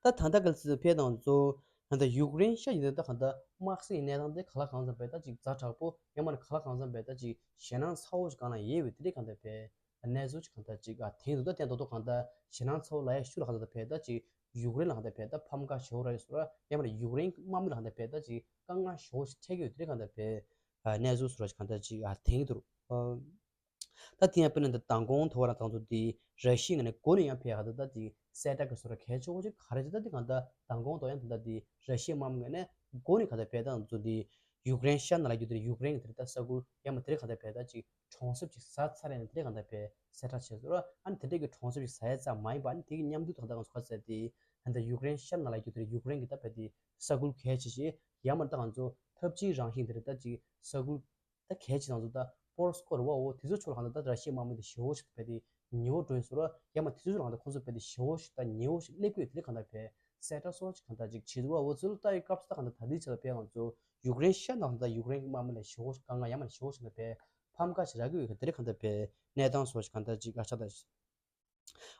ད་ད་ལྟ་གལ་སྲིད་ཕེ་དང་ཚོ་ཧན་ད་ཡུཀ་རེན་ཤ་ཡིན་ད་གང་ལྟར་དམག་སའི་གནས་སྟངས་དེ་ག་ལ་གང་འཚམ་བས་ད་ཅིག་ཛ་དྲག་པོ་ཡང་མ་ནི་ག་ལ་གང་འཚམ་བས་ད་ཅིག་ཞེད་སྣང་ཚ་བོ་ཞིག་གང་ལ་ཡོད་པའི་དེ་འདྲའི་གང་ལྟར་བས། གནས་ཚུལ་ཅིག་གང་ལྟར་ཅིག་ཨ་དེང་དུ་ད་བསྟན་ཏོག་ཏོག་གང་ལྟར་ཞེད་སྣང་ཚ་བོ་ལ་ཡ་ཤུ་ལ་གང་ལྟར་བས་ད་ཅིག་ཡུཀ་རེན་ལ་གང་ལྟར་བས་ད་ཕམ་ཁ་ཞེ་བོ་ར་ཡོད་སོ་ར་ཡང་མ་ཡུཀ་རེན་དམག་མི་ལ་གང་ལྟར་བས་ད་ཅིག་དཀའ་ངལ་ཞེ་བོ་ཞིག་འཕྲད་ཀྱི་ཡོད་དེ་གང་ལྟར་བས་ཨ་གནས་ཚུལ་སོ་ར་ཅིག་གང་ལྟར་ཅིག་ཨ་དེང་དུ་ཨ་ད་དེ་ཡང་དཔེར་ན་ད་མདང་དགོང་ཐོ་བ་ར་དང་ཚོ་དེ་ར་ཤི་ཡ་ནས་འགོ་ནས་ཡང་བས་གང་ལྟར་ད་ཅིག་གསལ་བསྒྲགས་ཀྱི་སོ་ར་གལ་ཆེ་བོ་ཅིག་ག་རེ་ཅིག་ད་དེ་གང་ལྟར་མདང་དགོང་དོ་ཡང་ད་ལྟ་དེ་ར་ཤི་ཡ་དམག་མི་ངོས་ནས་འགོ་ནས་གང་ལྟར་བས་ད་ཚོ་དེ་ཡུཀ་རེན་ཤར་ནང་ལ་རྒྱུ་དེ་ཡུཀ་རེན་གྱི་དེ་ད་ས་ཁུལ་ཡང་མ་དེ་རེ་གང་ལྟར་བས་ད་ཅིག་གྲོང་གསེབ་ཅིག་ཟ་ཚར་ཡང་དེ་རེ་གང་ལྟར་བས་གསལ་བསྒྲགས་བྱས་སོ་ར། ཨ་ནི་དེ་འདྲས་ཀྱི་གྲོང་གསེབ་ཅིག་ཟ་ཡ་ཙམ་མ་ཡིན་པ་ཨ་ནི་དེ་གི་མཉམ་དུ་ད་ལྟ་ང་ཚོ་ག་ཟེར་དེ་ད་ལྟ་ཡུཀ་རེན་ཤར་ནང་ལ་རྒྱུ་དེ་ཡུཀ་རེན་གྱི་ད་བས་དེ་ས་ཁུལ་གལ་ཆེ་ཆེ་ཡང་མ་ད་ང་ཚོ་འཐབ་ཇུས་རང་བཞིན་དེ་རེ་ད་ཅིག་ས་ཁུལ་ད་གལ་ཆེ་ང་ཚོ་ད་པོར་སྐོར་བ་འོ་དེ་ཚོ་ཕྱོགས་ལ་གང་ལྟར་ད་ར་ཤི་ཡའི་དམག་མི་དེ་ཞེ་བོ་ཞིག་བས་དེ་ཉེ་བོ་འགྲོ་ཡིན་སོ་ར། ཡང་མ་དེ་ཚོ་ཕྱོགས་ལ་གང་ལྟར་ཁོ་ཚོ་བས་དེ་ཞེ་བོ་ཞིག་ད་ཉེ་བོ་ཞིག་སླེབས་དགོས་དེ་རེ་གང་ལྟར་བས་གསལ་བསྒྲགས་སོགས་ཅིག་གང་ལྟར་ཅིག་བྱེད་འདུག་བ། འོ་ཚུལ་ལྟ་ཡི་སྐབས་སུ་ད་གང་ལྟར་ད་ལྟའི་ཆ་ལ་བས་ང་ཚོ་ཡུཀ་རེན་ཤར་ནང་ད་ཡུཀ་རེན་གྱི་དམག་མི་ལ་ཞེ་བོ་ཞིག་དཀའ་ངལ་ཡང་མ་ཞེ་བོ་ཞིག་ལ་བས་ཕམ་ཁ་ཞིག་རག་གི་ཡོད་གི་དེ་རེ་གང་ལྟར་བས་གནས་སྟངས་སོགས་ཞིག་གང་ལྟར་ཅིག་ཨ་ཆ་ད་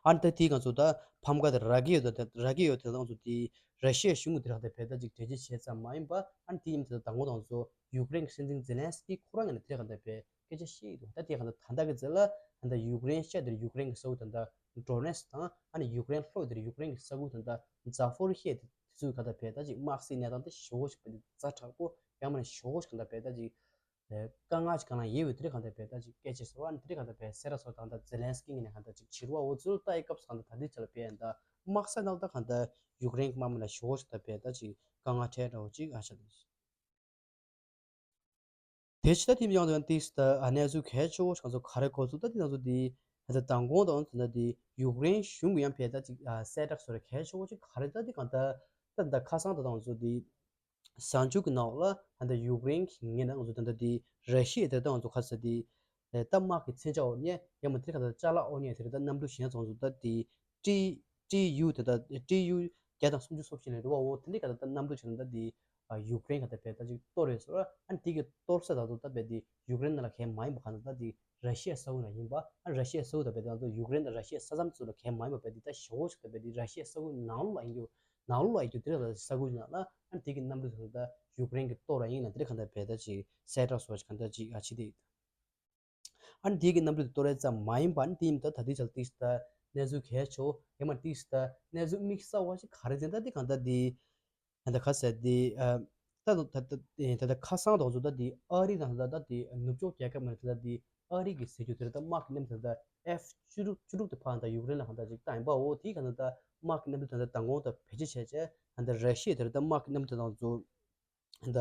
ཨ་ནི་ད་དེའི་ང་ཚོ་ད་ཕམ་ཁ་དེ་རག་གི་ཡོད་ད་རག་གི་ཡོད་དེ་ང་ཚོ་དེ་ར་ཤི་ཡའི་གཞུང་གི་དེ་རག་དེ་བས་ད་ཅིག་འགྲེལ་བརྗོད་བྱས་ཙམ་མ་ཡིན་པ་ཨ་ནི་དེའི་ཡིན་དེ་ད་ངོ་དང་ཚོ་ཡུཀ་རེན་གྱི་སྲིད་འཛིན་ཛེ་ལན་སི་ཀི་ཁོ་རང་ཡིན་ན་དེ་རེ་གང་ལྟར་བས་སྐད་ཆ་བཤད་ཡི་འདུག་ད་དེ་གང་ལྟར་ད་ལྟ་གི་ཚེ་ལ་ད་ལྟ་ཡུཀ་རེན་ཤར་དེར་ཡུཀ་རེན་གྱི་ས་ཁུལ་ད་ལྟ་ཌོ་ནེ་སི་དང་ཨ་ནི་ཡུཀ་རེན་ལྷོ་དེར་ཡུཀ་རེན་གྱི་ས་ཁུལ་ད་ལྟ་ཛ་ཕོ་རི་ཤི་ཡ་དེ་ཚོའི་ག་ད་བས་ད་ཅིག་དམག་སའི་གནས་སྟངས་དེ་ཞེ་བོ་ཞིག་བས་ཛ་དྲག་པོ་ཡང་མིན་ན་ཞེ་བོ་ཞིག་ག་ད་བས་ད་ཅིག་ དཀའ་ངལ་ཅིག་གང་ལ་ཡོད་པའི་དེ་རིང་གང་ལྟར་བས་ད་ཅིག་སྐད་ཆ་ཟེར་བ་ནི་དེ་རིང་གང་ལྟར་བས་སེ་ར་སོགས་དང་ད་ཛེ་ལན་སི་ཀི་ངོས་ནས་གང་ལྟར་ཅིག་བྱེད་རོགས་འོ་ཚོད་ལྟ་ཡི་སྐབས་སུ་གང་ལྟར་ད་ལྟའི་ཆ་ལ་བས་ད་དམག་ས་ནང་ད་གང་ལྟར་ཡུཀ་རེན་གྱི་དམག་མི་ལ་ཞོགས་ཅིག་ད་བས་ད་ཅིག་དཀའ་ངལ་འཕྲད་འདྲ་བོ་ཅིག་ཨ་ཆ་དེ། དེ་ཕྱི་ད་དེ་ཡང་དོན་ཏིས་ད་ཨ་གནས་ཚུལ་གལ་ཆེ་བོ་ཁོང་ཚོ་ག་རེ་གོ་ཚུལ་ད་དེ་ང་ཚོ་དེ་ད་མདང་དགོང་དང་དེ་ད་དེ་ཡུཀ་རེན་གཞུང་གི་ཡང་བས་ད་ཅིག་གསལ་བསྒྲགས་བཟོ་རེ་གལ་ཆེ་བོ་ཅིག་ག་རེ་ད་དེ་གང་ད་ད་ད་ཁ་སང་ད་ང་ཚོ་དེ་གཟའ་མཇུག་གི་ནང་ལ་ད་ད་ཡུཀ་རེན་གྱི་ངོས་ནས་ང་ཚོ་ད་ད་དེ་ར་ཤི་ཡ་དེ་ད་ང་ཚོ་ཁ་ས་དེ་ད་དམག་གི་མཚོན་ཆ་འོག་ནས་ཡང་མ་དེ་ག་ད་ཅ་ལག་འོག་ནས་དེ་ད་གནམ་གྲུ་གཞན་ཚོ་ང་ཚོ་ད་དེ་ཀྲི་ཀྲི་ཡུ་དེ་ད་ཀྲི་ཡུ་བརྒྱ་དང་སུམ་ཅུ་སོ་བཞི་ལས་རེད་བ། འོ་དེ་འདྲའི་ག་ད་ད་གནམ་གྲུ་བྱས་ན་ད་དེ་ཡུཀ་རེན་ག་ད་བས་ད་ཅིག་གཏོར་རེད་ཟེར་བ། ཨ་ནི་དེ་གི་གཏོར་ས་ད་དུ་ད་བས་དེ་ཡུཀ་རེན་ནང་ལ་གས་མ་ཡིན་པ་ག་ད་ད་དེ་ར་ཤི་ཡ་ས་ཁུལ་ན་ཡིན་པ། ཨ་ར་ཤི་ཡ་ས་ཁུལ་ད་བས་ད་ང་ཚོ་ཡུཀ་རེན་དང་ར་ཤི་ཡ་ས་མཚམས་ཚོ་ལ་གས་མ་ཡིན་པ་བས་དེ་ད་ཞེ་བོ་ཞིག་ད་བས་དེ་ར་ཤི་ཡ་ས་ཁུལ་ནང་ལོགས་ལ་ཡིན་རྒྱུ་ནང་ལོགས་ལ་ཡིན་རྒྱུ་དེ་རེད། ད་ས་ཁུལ་ནང་ལ་ཨ་ནི་དེ་གི་གནམ་གྲུ་ད་ད་ཡུཀ་རེན་གི་གཏོར་ར་ཡིན་ན་དེ་རེད་ག་ད་བས་ད་ཅིག་གསལ་བསྒྲགས་སོགས་ཅིག་ག་ད་ཅིག་ཨ་ཕྱི་དེ་ཡིན། ཨ་ནི་དེ་གི་གནམ་གྲུ་དེ་གཏོར་ཡ་ཙམ་མ་ཡིན་པ། ཨ་ནི་དེ་ཡིན་ད་ད་དེ་ཆ་ལ་ཏིག་ད་གནས་ཚུལ་གལ་ཆེ་བོ་ཡང་མ་ཏིག་ད་གནས་ཚུལ་དམིགས་བསལ་བ་ཞིག་ག་རེ་ཟེར་ད་དེ་གང་ད་དེ་ད་ད་ཁ་ཟེར་དེ་ད་ད་ད་ད་ཁ་སང་དོག་ཚོ་ད་དེ་ཨ་རི་དང་ད་ད་དེ་ནུབ་ཕྱོགས་རྒྱལ་ཁབ་མ་ད་ད་དེ་ཨ་རི་གི་ཟེར་རྒྱུ་དེ་ད་དམག་གི་གནམ་གྲུ་ད་ཨེཕ་བཅུ་དྲུག་བཅུ་དྲུག་དེ་ཕར་ད་ཡུཀ་རེན་ལ་གང་ད་ཅིག་བཏང་ཡིན་པ། འོ་དེ་གང་ད་ད་དམག་གི་གནམ་གྲུ་ད་ད་མདང་དགོང་ད་བེད་སྤྱོད་བྱས་བྱས་ད་ད་ར་ཤི་ཡ་དེ་ད་དམག་གི་གནམ་གྲུ་དང་ཚོ། ད་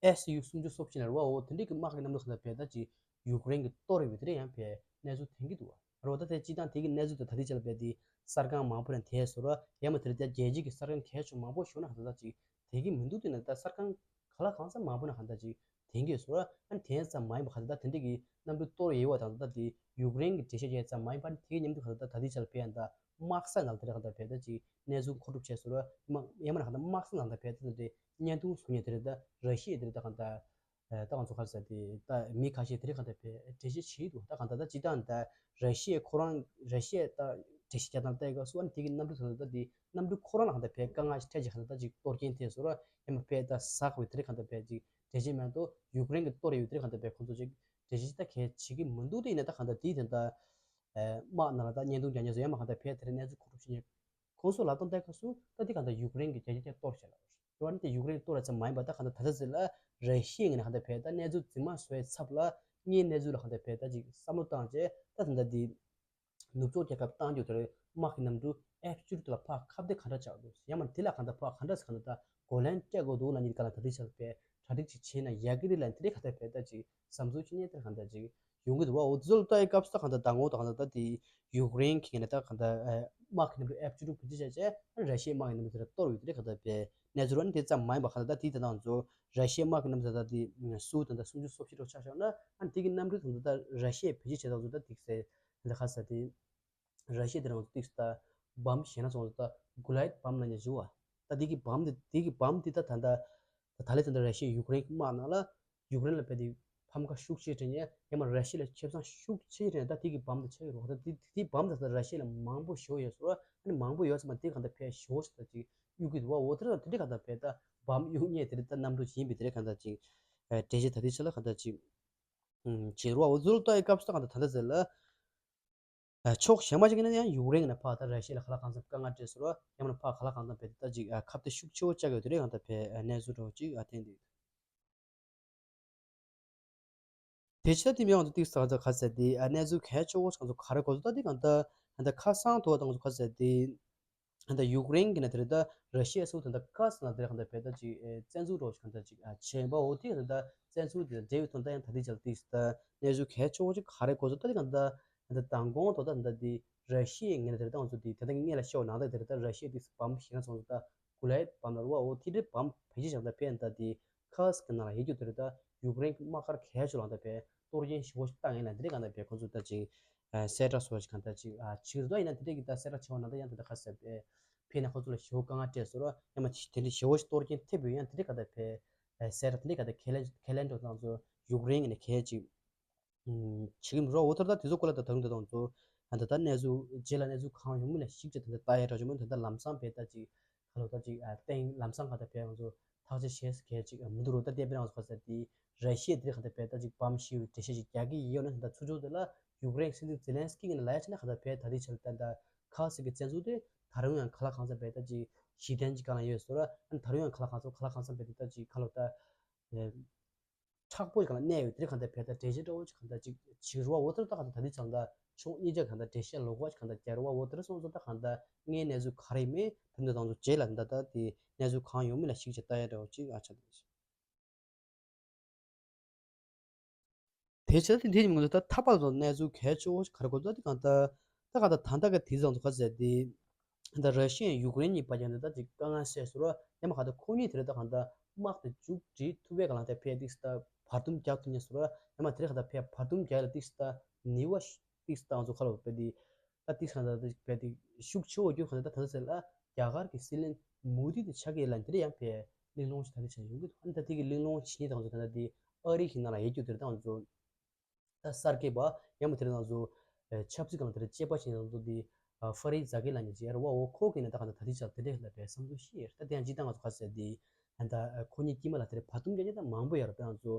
ཨེ་སི་ཡུ་སུམ་ཅུ་སོ་བཞི་ནས་རེད་བ། འོ་དེ་འདྲའི་གི་དམག་གི་གནམ་གྲུ་ཁ་ད་བས་ད་ཅིག་ཡུཀ་རེན་གི་གཏོར་ཡོད་པའི་དེ་འདྲ་ཡང་བས་གནས་ཚུལ་ཐོན་གྱི་འདུག་བ། རེད་བ། ད་དེ་སྤྱི་བཏང་དེ་གི་གནས་ཚུལ་དེ་ད་ལྟའི་ཆ་ལ་བས་དེ་གསར་ཁང་མང་པོ་ནས་དེ་བཟོ་ར་ཡང་མ་དེ་རེད་ད་རྒྱལ་སྤྱི་གི་གསར་ཁང་གལ་ཆེ་མང་པོ་ཞིག་ན་ཁ་ད་ཅིག་དེ་གི་མི་འདུག་དེ་ན་ད་གསར་ཁང་ག་ལ་གང་ས་མང་པོ་ན་ཁ་ད་ཅིག་དེང་གི་བཟོ་ར་ཨ་ནི་དེ་ཙམ་མ་ཡིན་པ་ཁ་ད་ད་དེ་འདྲའི་གི་གནམ་གྲུ་གཏོར་ཡོད་བ་དང་ད་དེ་ཡུཀ་རེན་གི་འགྲེལ་བཤད་བྱས་ཙམ་མ་ཡིན་པ་དེ་གི་མཉམ་དུ་ཁ་ད་ད་ལྟའི་ཆ་ལ་བས་ཡང་ད་དམག་ས་ནང་དེ་རེད་ག་ད་བས་ད་ཅིག་གནས་ཚུལ་མཁོ་སྒྲུབ་བྱས་བཟོ་ར་ཡང་མ་ཡང་མ་ན་ཁ་ད་དམག་ས་ནང་ད་བས་ད་དེ་འདྲའི་བརྙན་ཐུང་བཟོ་མཁན་དེ་རེད་ད་ར་ཤི་ཡ་དེ་རེད་ད་གང་ལྟར། ད་ང་ཚོ་ག་རེ་ཟེར་དེ་ད་མི་ཁ་ཤས་དེ་རིང་གང་ལྟར་བས་འགྲེལ་བཤད་བྱེད་འདུག་ད་གང་ལྟར་ད་སྤྱི་བཏང་ད་ར་ཤི་ཡའི་ཁོ་རང་ར་ཤི་ཡའི་ད་འགྲེལ་བཤད་རྒྱག་སྟངས་ལྟ་ཡི་ག་སུ་ཨ་ནི་དེ་གི་གནམ་གྲུ་ཚོ་ད་དེ་གནམ་གྲུ་ཁོ་རང་ལ་གང་ལྟར་བས་དཀའ་ངལ་ཞིག་འཕྲད་ཅིག་གང་ལྟར་ད་ཅིག་གཏོར་སྐྱོན་ཐེབས་སོང་ར་ཡང་མ་བས་ད་ཟག་པའི་དེ་རིང་གང་ལྟར་བས་ཅིག་འགྲེལ་བཤད་མེད་དོ། ཡུཀ་རེན་གི་གཏོར་ཡོད་དེ་རིང་གང་ལྟར་བས་ཁོ་ཚོ་ཅིག་འགྲེལ་བཤད་ད་གལ་བྱེད་ཀྱི་མི་འདུག་དེ་ཡིན་ན་ད་གང་ལྟར་དེའི་དེ་ད། དམག་ནང་ལ་ད་བརྙན་ཐུང་རྒྱག་མཁན་ཚོ་ཡང་མ་གང་ལྟར་བས་དེ་རིང་གནས་ཚུལ་མཁོ་སྒྲུབ་བྱེད་མཁན། ཁོང་ཚོ་ལབ་སྟངས་ལྟར་སྐབས་སུ་ད་འདི་གང་ལྟར་ཡུཀ་རེན་གྱི་རྒྱལ་སྤྱི་དེ་གཏོར་བྱས་ལ། རེད་བ། འདི་ཡུཀ་རེན་གཏོར་ཙམ་མ་ཡིན་པ་ད་གང་ལྟར་ད་ལྟ་ཟེར་ལ་ར་ཤི་ཡའི་ངོས་ནས་གང་ལྟར་བས་ད་གནས་ཚུལ་རྫུན་མ་བཟོ་བའི་ཚབ་ལ་དངོས་གནས་ཚུལ་ལ་གང་ལྟར་བས་ད་ཅིག་བསམ་བློ་བཏང་བྱས་ད་ད་ལྟ་འདི་ནུབ་ཕྱོགས་རྒྱལ་ཁབ་བཏང་རྒྱུ་དེར་དམག་གི་གནམ་གྲུ་ཨེཕ་བཅུ་དྲུག་ལ་ཕར་ཁ་གཏད་ག་འདྲ་ཆགས་འདུག་ཡང་མ་དེ་ལ་གང་ལྟར་ཕར་ག་འདྲ་ཟེར་གང་ལྟར་ད་གོ་ལན་སྤྲད་དགོས་འདུག་ལབ་ནས་ག་ལ་ད་ལྟའི་ཆར་བས་གྲ་སྒྲིག་ཅིག་བྱས་ན་ཡག་གི་རེད་ལབ་ནས་དེ་རིང་གང་ལྟར་བས་ད་ཅིག་བསམ་ཚུལ་ཅིག་རྙེད་དེར་གང་ལྟར་ཅིག་ཡོང་གི་འདུག་བ། འོ་དེ་ཚོ་ལ་ལྟ་ཡི་སྐབས་སུ་ད་གང་ལྟར་ད་ངོ་ད་གང་ལྟར་ད་དེ་ཡུཀ་རེན་གྱི་ངོས་ནས་ད་གང་ལྟར་དམག་གི་གནམ་གྲུ་ཨེཕ་བཅུ་དྲུག་བེད་སྤྱོད་བྱས་བྱས་ར་ཤི་ཡའི་དམག་གི་གནམ་གྲུ་དེ་ལ་གཏོར་ཡོད་དེ་རེད། གང་ལྟར་བས་གནས་ཚུལ་ར་ནི་དེ་ཙམ་མ་ཡིན་པ་གང་ལྟར་ད་དེའི་དེ་དང་ཚོ་ར་ཤི་ཡའི་དམག་གི་གནམ་གྲུ་ད་དེ་སུ་ད་ལྟ་སུམ་ཅུ་སོ་བཞི་རོགས་ཆ་བཞག་ན་ཨ་ནི་དེ་གི་གནམ་གྲུ་དང་ད་ར་ཤི་ཡས་བེད་སྤྱོད་བྱས་དང་ཚོ་ད་དེ་ཟེར་ད་ག་ས་དེ་ར་ཤི་ཡ་དེ་རང་ཚོ་ཏིག་ད་བམ་ཞེ་ན་སོང་ད་གུ་ལའེད་བམ་ལ་ཉེ་ཞུ་བ། ད་དེ་གི་བམ་དེ་དེ་གི་བམ་དེ་ད་ད་ད་ད་ལས་ད་ད་ར་ཤི་ཡ་ཡུཀ་རེན་དམག་ནང་ལ་ཡུཀ་རེན་ལ་བས་དེ་ཕམ་ཁ་ཤུགས་ཆེ་དྲན་ཡ་ཡང་མ་ར་ཤི་ཡ་ལ་ཁེ་བཟང་ཤུགས་ཆེ་དྲན་ད་དེ་གི་བམ་དེ་ཆགས་ཡོད་རོགས། ད་དེ་དེ་བམ་ད་ད་ར་ཤི་ཡ་ལ་མང་པོ་ཞོ་ཡོད་སོ་ཨ་ནི་མང་པོ་ཡོད་ས་མ་དེ་གང་ད་བས་ཞོ་ཞིག་ད་ཅིག་གཡུག་གི་འདུག་བ། འོ་དེ་ར་དེ་འདྲ་གང་ད་བས་ད་བམ་གཡུག་ཉེ་དེ་ར་ད་གནམ་གྲུ་ཡིན་པའི་དེ་ར་གང་ད་ཅིག་འགྲེལ་བཤད་ད་དེ་ཆ་ལ་གང་ད་ཅིག་བྱེད་རོགས། འོ་ཚོ་ལ་ལྟ་ཡི་སྐབས་སུ་ད་གང་ད་ད་ད་ཟེར་ལ། ཕྱོགས་གཞན་པ་ཅིག་ནས་ཡང་ཡུཀ་རེན་ནས་ཕར་ད་ར་ཤི་ཡ་ལ་ག་ལ་གང་འཚམ་དཀའ་ངལ་སྤྲད་སོང་ར་ཡང་མིན་ཕར་ག་ལ་གང་འཚམ་བས་ད་ཅིག་ཁ་གཏད་ཤུགས་ཆེ་བོ་བཅག་ཡོད་དེ་རེད། གང་ད་བས་གནས་ཚུལ་འདྲ་བོ་ཅིག་ཨ་ཐེན་འདུག་དེ་ཕྱི་ད་དེ་མིན་ཡང་དུ་ཏིག་ས་ག་ཚ་ག་ཚ་དེ་གནས་ཚུལ་གལ་ཆེ་བོ་ཅིག་ཚོ་ག་རེ་གོ་ཚོད་ད་དེ་གང་ད་ད་ཁ་སང་དུ་བ་དང་ཚོ་ག་ཚ་དེ། ད་ཡུཀ་རེན་གྱི་ནང་དེར་ད་ར་ཤི་ཡ་སུ་ད་ད་ཁ་སང་དེར་གང་ད་བས་ད་ཅིག་བཙན་འཛུལ་རོགས་ཅིག་གང་ད་ཅིག་ཆེན་པ་འོ་དེ་ད་བཙན་འཛུལ་དེ་འབྲེལ་བའི་དོན་དག་ཡང་ད་དེ་ཅལ་ཏིག་ད་གནས་ཚུལ་གལ་ཆེ་བོ་ཅིག་ག་རེ་གོ་ཚོད་ད་དེ་གང་ད་ད་མདང་དགོང་དོ་ད་ད་དེ་ར་ཤི་ཡའི་ངོས་ནས་དེར་ད་ང་ཚོ་དེ་ད་ད་ངེད་ལ་ཤོག་ནང་ད་དེར་ད་ར་ཤི་ཡ་ཏིག་བམ་ཞེ་ན་སོང་ཚོ་ད་གུ་ལའེད་བམ་ལ་རུ་བ་འོ་དེ་འདྲའི་བམ་བེད་སྤྱོད་བྱས་ད་བས་ད་དེ་ཁ་སི་གི་ནང་ལ་ཡོད་རྒྱུ་དེར་ད་ཡུཀ་རེན་གི་དམག་སྒར་གལ་ཆེ་ལ་ད་བས་གཏོར་སྐྱོན་ཞེ་བོ་ཞིག་བཏང་ཡིན་ལ་འདི་རེད། གང་ལྟར་བས་ཁོང་ཚོ་ད་ཅིག་གསལ་བསྒྲགས་སོགས་ཅིག་གང་ལྟར་ཅིག་ཨ་ཅིག་རེད་ཡིན་ན་དེ་འདྲས་ཀྱི་ད་གསལ་བསྒྲགས་བྱས་པ་ན་ད་ཡང་དེ་འདྲ་ག་ཟེར་བས་ཕེ་ན་ཁོང་ཚོ་ལ་ཞེ་བོ་དཀའ་ངལ་སྤྲད་སོང་ར་ཡང་མ་དེ་འདྲས་ཞེ་བོ་ཞིག་གཏོར་སྐྱོན་ཐེབས་ཡོད་ཡང་དེ་འདྲས་གང་ལྟར་བས་གསལ་བསྒྲགས་དེ་འདྲས་གང་ལྟར་ཁས་ལེན་ཁས་ལེན་འགྲོ་ཙང་ཚོ་ཡུཀ་རེན་གྱི་ནས་གལ་ཅིག་བྱེད་ཀྱི་མི་རོགས་འོ་ཐར་ད་དེ་ཚོ་སྐོར་ལ་ད་ད་རུང་ད་དང་ཚོ་ད་ད་གནས་ཚུལ་རྗེས་ལ་གནས་ཚུལ་གང་ཡོང་མིན་ལ་ཞིབ་ཅིག་ད་ད་ལྟ་ཡ་འདྲ་བྱུང་མིན་ད་ད་ལམ་སང་བས་ད་ཅིག་ཁ་ལོ་ད་ཅིག་ཨ་ཏེང་ལམ་སང་ག་ད་བས་ང་ཚོ་ཐག་གཅོད་བྱེད་ས་གལ་ཅིག་མི་འདུག་རོ། ད་ལྟའི་བར་ང་ཚོ་ག་ས་དེ་ར་ཤི་ཡ་དེ་ག་ད་བས་ད་ཅིག་བམ་ཤི་བའི་འགྲེལ་བཤད་ཅིག་རྒྱག་གི་ཡོད་ན་ད་ཚུར་ཕྱོགས་དེ་ལ་ཡུཀ་རེན་སྲིད་འཛིན་ཛེ་ལན་སི་ཀི་ངོས་ནས་ལབ་ཡ་ཆ་ན་ག་ད་བས་ད་དེ་ཆ་ལ་ད་ད་ཁ་སི་གི་བཙན་འཛུལ་དེ་ད་རུང་ཡང་ག་ལ་གང་འཚམ་བས་ད་ཅིག་གཞི་རྟེན་ཅིག་གང་ལ་ཡོད་སོ་ར་ཨ་ད་རུང་ཡང་ག་ལ་གང་འཚམ་ག་ལ་གང་འཚམ་བས་ད་ད་ཅིག་ཁ་ལོ་ད་ མཁྲེགས་པོ་ཞིག་གང་ལ་གནས་ཡོད། དེར་གང་ལྟར་བས་ད་འགྲེལ་བཤད་འདྲ་བོ་ཞིག་གང་ལྟར་ཅིག་བྱེད་རུ་བ། འོ་དེར་ད་གང་ལྟར་ད་དེ་ཚང་ད་ཕྱོགས་གཉིས་ཆ་གང་ལྟར་འགྲེལ་བཤད་ལོགས་པ་ཞིག་གང་ལྟར་རྒྱག་རུ་བ། འོ་དེར་སོང་ཙང་ད་གང་ལྟར་དངོས་གནས་གནས་ཚུལ་ག་རེ་མེད་དེ་འདྲ་དང་ཚོ་རྗེས་ལ་ད་ད་དེ་གནས་ཚུལ་གང་ཡོང་མིན་ལ་གཞིགས་བྱས་ལྟ་ཡ་འདྲ་བོ་ཅིག་ཨ་ཆ་དེ། དེ་བྱས་ཏེ་དེ་ཉིན་ང་ཚོ་ད་ཐ་པ་ལ་གནས་ཚུལ་གལ་ཆེ་བོ་ཞིག་ག་རེ་གོ་ཚོད་དེ་གང་ལྟར་ད་གང་ལྟར་ད་ལྟ་ག་དེ་ཚང་ཚོ་ག་ཟེར་དེ། ད་ར་ཤི་ཡ་ཡུཀ་རེན་གཉིས་བར་གྱི་ད་ཅིག་དཀའ་ངལ་སེལ་ཟེར་བ་ཡང་མ་གང་ལྟར་ཁོ་གཉིས་དེ་རེད། ད་གང་ལྟར་དམག་དེ་མཇུག་སྒྲིལ་ཐུབ་པའི་ག་ལ་དེ་ཕེ་ཏིག་ས་ད་བར་འདུམ་རྒྱག་ཐུབ་ཉེ་ཟེར་བ་ཡང་མ་དེ་རེད། གང་ལྟར་ཕེ་བར་འདུམ་རྒྱག་ལ་ཏིག་ས་ད་ནི་བ་ཏིག་ས་ད་ང་ཚོ་ཁ་ལོ་ཕེ་ཏིག་ད་ཏིག་ས་ད་ཕེ་ཏིག་ཤུགས་ཆེ་བོ་རྒྱུ་གང་ལྟར་ད་ད་ཟེར་ལ་རྒྱ་གར་གྱི་སྲིད་བློན་མོ་དི་དེ་ཆགས་ཀྱི་ལ་དེ་རེད། ཡང་ཕེ་གླེང་སློང་ཞིག་ད་དེ་བྱས་ཡོང་གི་འདུག་ཨ་ནི་ད་དེ་གི་གླེང་སློང་ཇི་སྙེད་དང་ཚོ་ད་ལྟ་དེ་ཨ་རི་གི་ནང་ལ་ཡོད་རྒྱུ་དེ་རེད། ད་ང་ཚོ་ད་གསར་སྐྱེས་པ་ཡང་མ་དེ་རེད། ང་ཚོ་ཆབ་སྲིད་སྒང་དེ་རེད་དཔྱད་པ་བྱེད་མཁན་ཚོ་དེ་ཧྥ་རི་ཛ་གི་ལ་ནི་ཅི་ཡར་བ་འོ་ཁོ་གི་ནི་ད་ག་ད་ད་དེ་ཆ་དེ་འདྲས་ལ་བས་བསམ་ཚུལ་ཤེས་ཡོད། ད་དེ་ཡང་ཇི་ལྟར་ང་ཚོ་ག་ཟེར་དེ་ཨ་ད་ཁོ་གཉིས་དཀྱིལ་མ་ལ་དེ་རེད་བར་འདུམ་རྒྱག་ཉེ་ད་མང་པོ་ཡོད་རེད། ད་ང་ཚོ་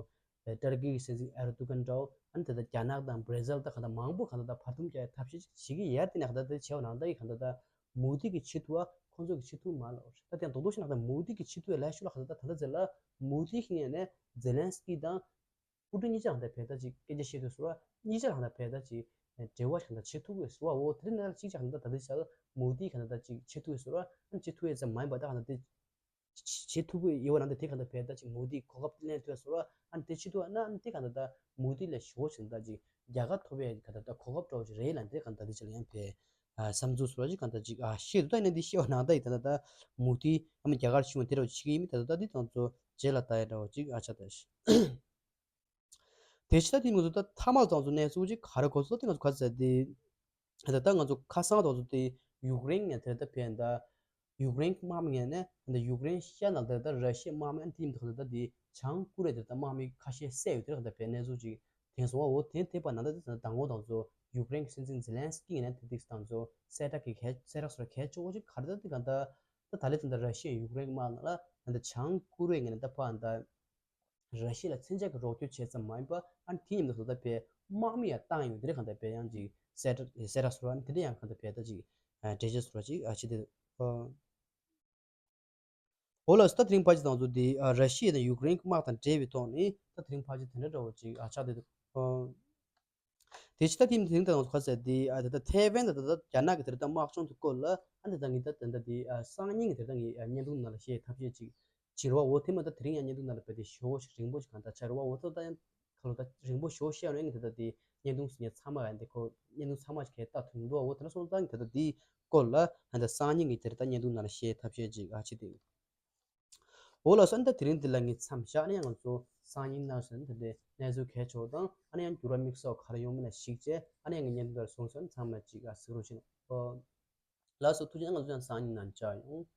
ཏར་ཀི་གི་སྲིད་འཛིན་ཨེར་དུ་གན་འདྲ་བོ་ཨ་ནི་དེ་ད་རྒྱ་ནག་དང་བྷར་ཛིལ་ད་ག་ད་མང་པོ་ག་ད་ད་བར་འདུམ་རྒྱག་ཐབས་ཤེས་ཅིག་བྱེད་ཀྱི་ཡོད། དེ་ནས་ག་ད་དེ་བྱས་པ་ནང་ད་ཡི་ག་ད་ད་མོ་དི་གི་ཆེད་དུ་བ་ཁོ་ཚོ་གི་ཆེད་དུ་མ་ལ། ད་དེ་ཡང་རྡོག་རྡོག་ཤིག་ན་ད་མོ་དི་གི་ཆེད་དུ་ལས་ཤུགས་ལ་ག་ད་ད་ད་ད་ཟེར་ལ་མོ་དི་གི་ངོས་ནས་ཛེ་ལན་སི་ཀི་དང་པུ་ཏིན་གཉིས་ཆ་གང་ལྟར་བས་ད་ཅིག་སྐད་ཆ་བཤད་དུས་སུ་ར་གཉིས་ཆ་གང་ལྟར་བས་ད་ཅིག་འབྲེལ་བ་གང་ལྟར་བྱེད་ཐུབ་དགོས་སུ་བ། འོ་དེ་རིང་ནང་ལ་གཅིག་ཆ་གང་ལྟར་ད་ལྟ་ཆ་མོ་དི་གང་ལྟར་ད་ཅིག་བྱེད་ཐུབ་དགོས་སུ་ར་ཨ་ནི་བྱེད་ཐུབ་ཡས་ཙམ་མ་ཡིན་པ་ད་གང་ལྟར་དེ་བྱེད་ཐུབ་ཀྱི་ཡོད་པ་ནང་དེ་དེ་གང་ལྟར་བས་ད་ཅིག་མོ་དི་གོ་སྐབས་ལེན་ཐུབ་སུ་ར་ཨ་ནི་དེ་བྱེད་ཐུབ་པ་ན་ཨ་ནི་དེ་གང་ལྟར་ད་མོ་དི་ལས་ཞོ་ཆེན་ད་ཅིག་རྒྱལ་ཁ་ཐོབ་ཡས་གང་ལྟར་ད་གོ་སྐབས་འདྲ་བོ་ཅིག་རེད་ལ་དེ་གང་ལྟར་དེ་ཆ་ལ་ཡང་བས་བསམ་ཚུལ་སུ་ར་ཅིག་གང་ལྟར་ཅིག་ཨ་ཤེས་འདུག་ད་ཡིན་ན་འདི་ཤེས་པ་ནང་ད་ཡིན་ད་ལྟ་ད་མོ་དི་ཨ་མ་རྒྱ་གར་གཞུང་དེ་འདྲ་བོ་བྱེད་ཀྱི་ཡིན་མིན་ད་ལྟ་ད་འདི་དང་ཚོ་རྗེས་ལ་ལྟ་ཡ་འདྲ་བོ་ཅིག་ཨ་ཆ་ད་ཤི། དེ་ཕྱི་ད་དེ་ང་ཚོ་ད་ཐ་མག་ཙང་ཚོ་གནས་ཚུལ་ཅིག་ག་རེ་གོ་ཚོད་དེ་ང་ཚོ་ག་ཚད་དེ། ད་ལྟ་ང་ཚོ་ཁ་སང་ཙང་ཚོ་དེ་ཡུཀ་རེན་ངས་དེ་ལྟ་ཕན་ད་ཡུཀ་རེན་དམག་མི་ངས་ནས་ད་ཡུཀ་རེན་ཤ་ནང་དེ་ལྟ་ར་ཤི་ཡའི་དམག་མི་ཨན་དེ་ཡིན་ད་ད་དེ་བྱང་ཀོ་རི་ཡ་དེ་ལྟ་དམག་མི་ཁ་ཤས་བསད་ཡོད་དེ་ལྟ་ཕན་གནས་ཚུལ་ཅིག་དེང་སོང་བ་འོ་དེ་དེ་པ་ནང་ད་དེ་ད་དང་འོ་དང་ཚོ་ཡུཀ་རེན་གྱི་སྲིད་འཛིན་ཛེ་ལན་སི་ཀི་ངས་ནས་དེ་དེ་དང་ཚོ་གསལ་བསྒྲགས་ཀྱི་གལ་གསལ་བསྒྲགས་སོ་གལ་ཆེ་བོ་ཅིག་ག་རེ་ད་དེ་ག་ད་ད་ད་ལེ་དེ་ད་ར་ཤི་ཡའི་ཡུཀ་རེན་དམག་ནང་ལ་ད་བྱང་ཀོ་རི་ཡ་ངས་ནས་ད་ཕ་ད། ར་ཤི་ཡ་ལ་མཚོན་ཆ་གི་རོགས་སྐྱོར་བྱས་ཙམ་མ་ཡིན་པ་ཨ་ནི་དེ་ཡིན་དུས་སུ་ད་བས་དམག་མི་ཡང་བཏང་ཡོད་དེ་རེད། གང་ལྟར་བས་ཡང་ཅིག་གསལ་བསྒྲགས་གསལ་བསྒྲགས་སོ་ཨ་ནི་དེ་འདྲ་ཡང་གང་ལྟར་བས་ད་ཅིག་འགྲེལ་བཤད་སོ་ཅིག་ཨ་ཅི་དེ་འོ་ལགས་སོ། ད་དེ་རིང་ཕལ་ཆེར་དང་ཚོ་དེ་ར་ཤི་ཡ་དང་ཡུཀ་རེན་གྱི་དམག་དང་འབྲེལ་བའི་ཐོག་ནས་ད་དེ་རིང་ཕལ་ཆེར་དེ་འདྲ་འདྲ་བོ་ཅིག་ཨ་ཆགས་དེ་འདུག་དེ་ཕྱི་ད་དེ་དེ་རིང་ད་ང་ཚོ་ག་ཚད་དེ་ཨ་དེ་ད་ཐའེ་ཝན་ད་ད་རྒྱ་ནག་གི་དེ་རིང་ད་དམག་སྦྱོང་དུ་བསྐོར་ལ་ཨ་དེ་ད་ངས་ད་དེ་ད་དེ་སང་ཉིན་གྱི་དེ་ད་ངས་བརྙན་ཐུང་ནང་ལ་བཤད་ཐབས་ཤེས་ཅིག་བྱེད་རོགས་འོ་དེ་མ་ད་དེ་རིང་ཡང་བརྙན་ཐུང་ནང་ལ་བལྟས་ཏེ་ཞོ་ཞིག་རིང་པོ་ཞིག་གང་ལྟར་ཆགས་རོགས་འོ་ད་ད་ཡང་ཁ་ལོ་ད་རིང་པོ་ཞོ་བཤད་ཡོང་ཡང་ངས་ད་ད་དེ་བརྙན་ཐུང་ཟིན་ཡ་ཚང་མ་ཡང་དེ་ཁོ་བརྙན་ཐུང་ཚང་མ་ཞིག་གས་ལྟ་ཐུབ་འདུག་འོ་དེ་ན་སོང་ཙང་ངས་ད་ད་དེ་སྐོར་ལ་ཨ་ད་སང་ཉིན་གྱི་དེ་རིང་ད་བརྙན་ཐུང་ནང་ལ་བཤད་ཐབས་ཤེས་ཅིག་ཨ་ཅི་དེ། འོ་ལགས་སོ། ཨ་ནི་ད་དེ་རིང་འདི་ལ་ངས་མཚམས་བཞག་ནས་ང་ཚོ་སང་ཉིན་གནངས་ཚེ་ནི་དེ་འདྲའི་གནས་ཚུལ་གལ་ཆེ་བ་དང་ཨ་ནི་ཡང་འགྱུར་བ་དམིགས་བསལ་ག་རེ་ཡོང་མིན་ལ་གཞིགས་བྱས་ཨ་ནི་ཡང་ངས་བརྙན་ཐུང་འདིར་བཟུང་སོང་ཚང་མ་ཅིག་ཨ་གཟིགས་རོགས་བྱེད་གནང་། ལགས་སོ། ཐུགས་རྗེ་གནང་། ང་ཚོ་ཡང་སང་ཉིན་ནང་མཇལ་ཡོང་།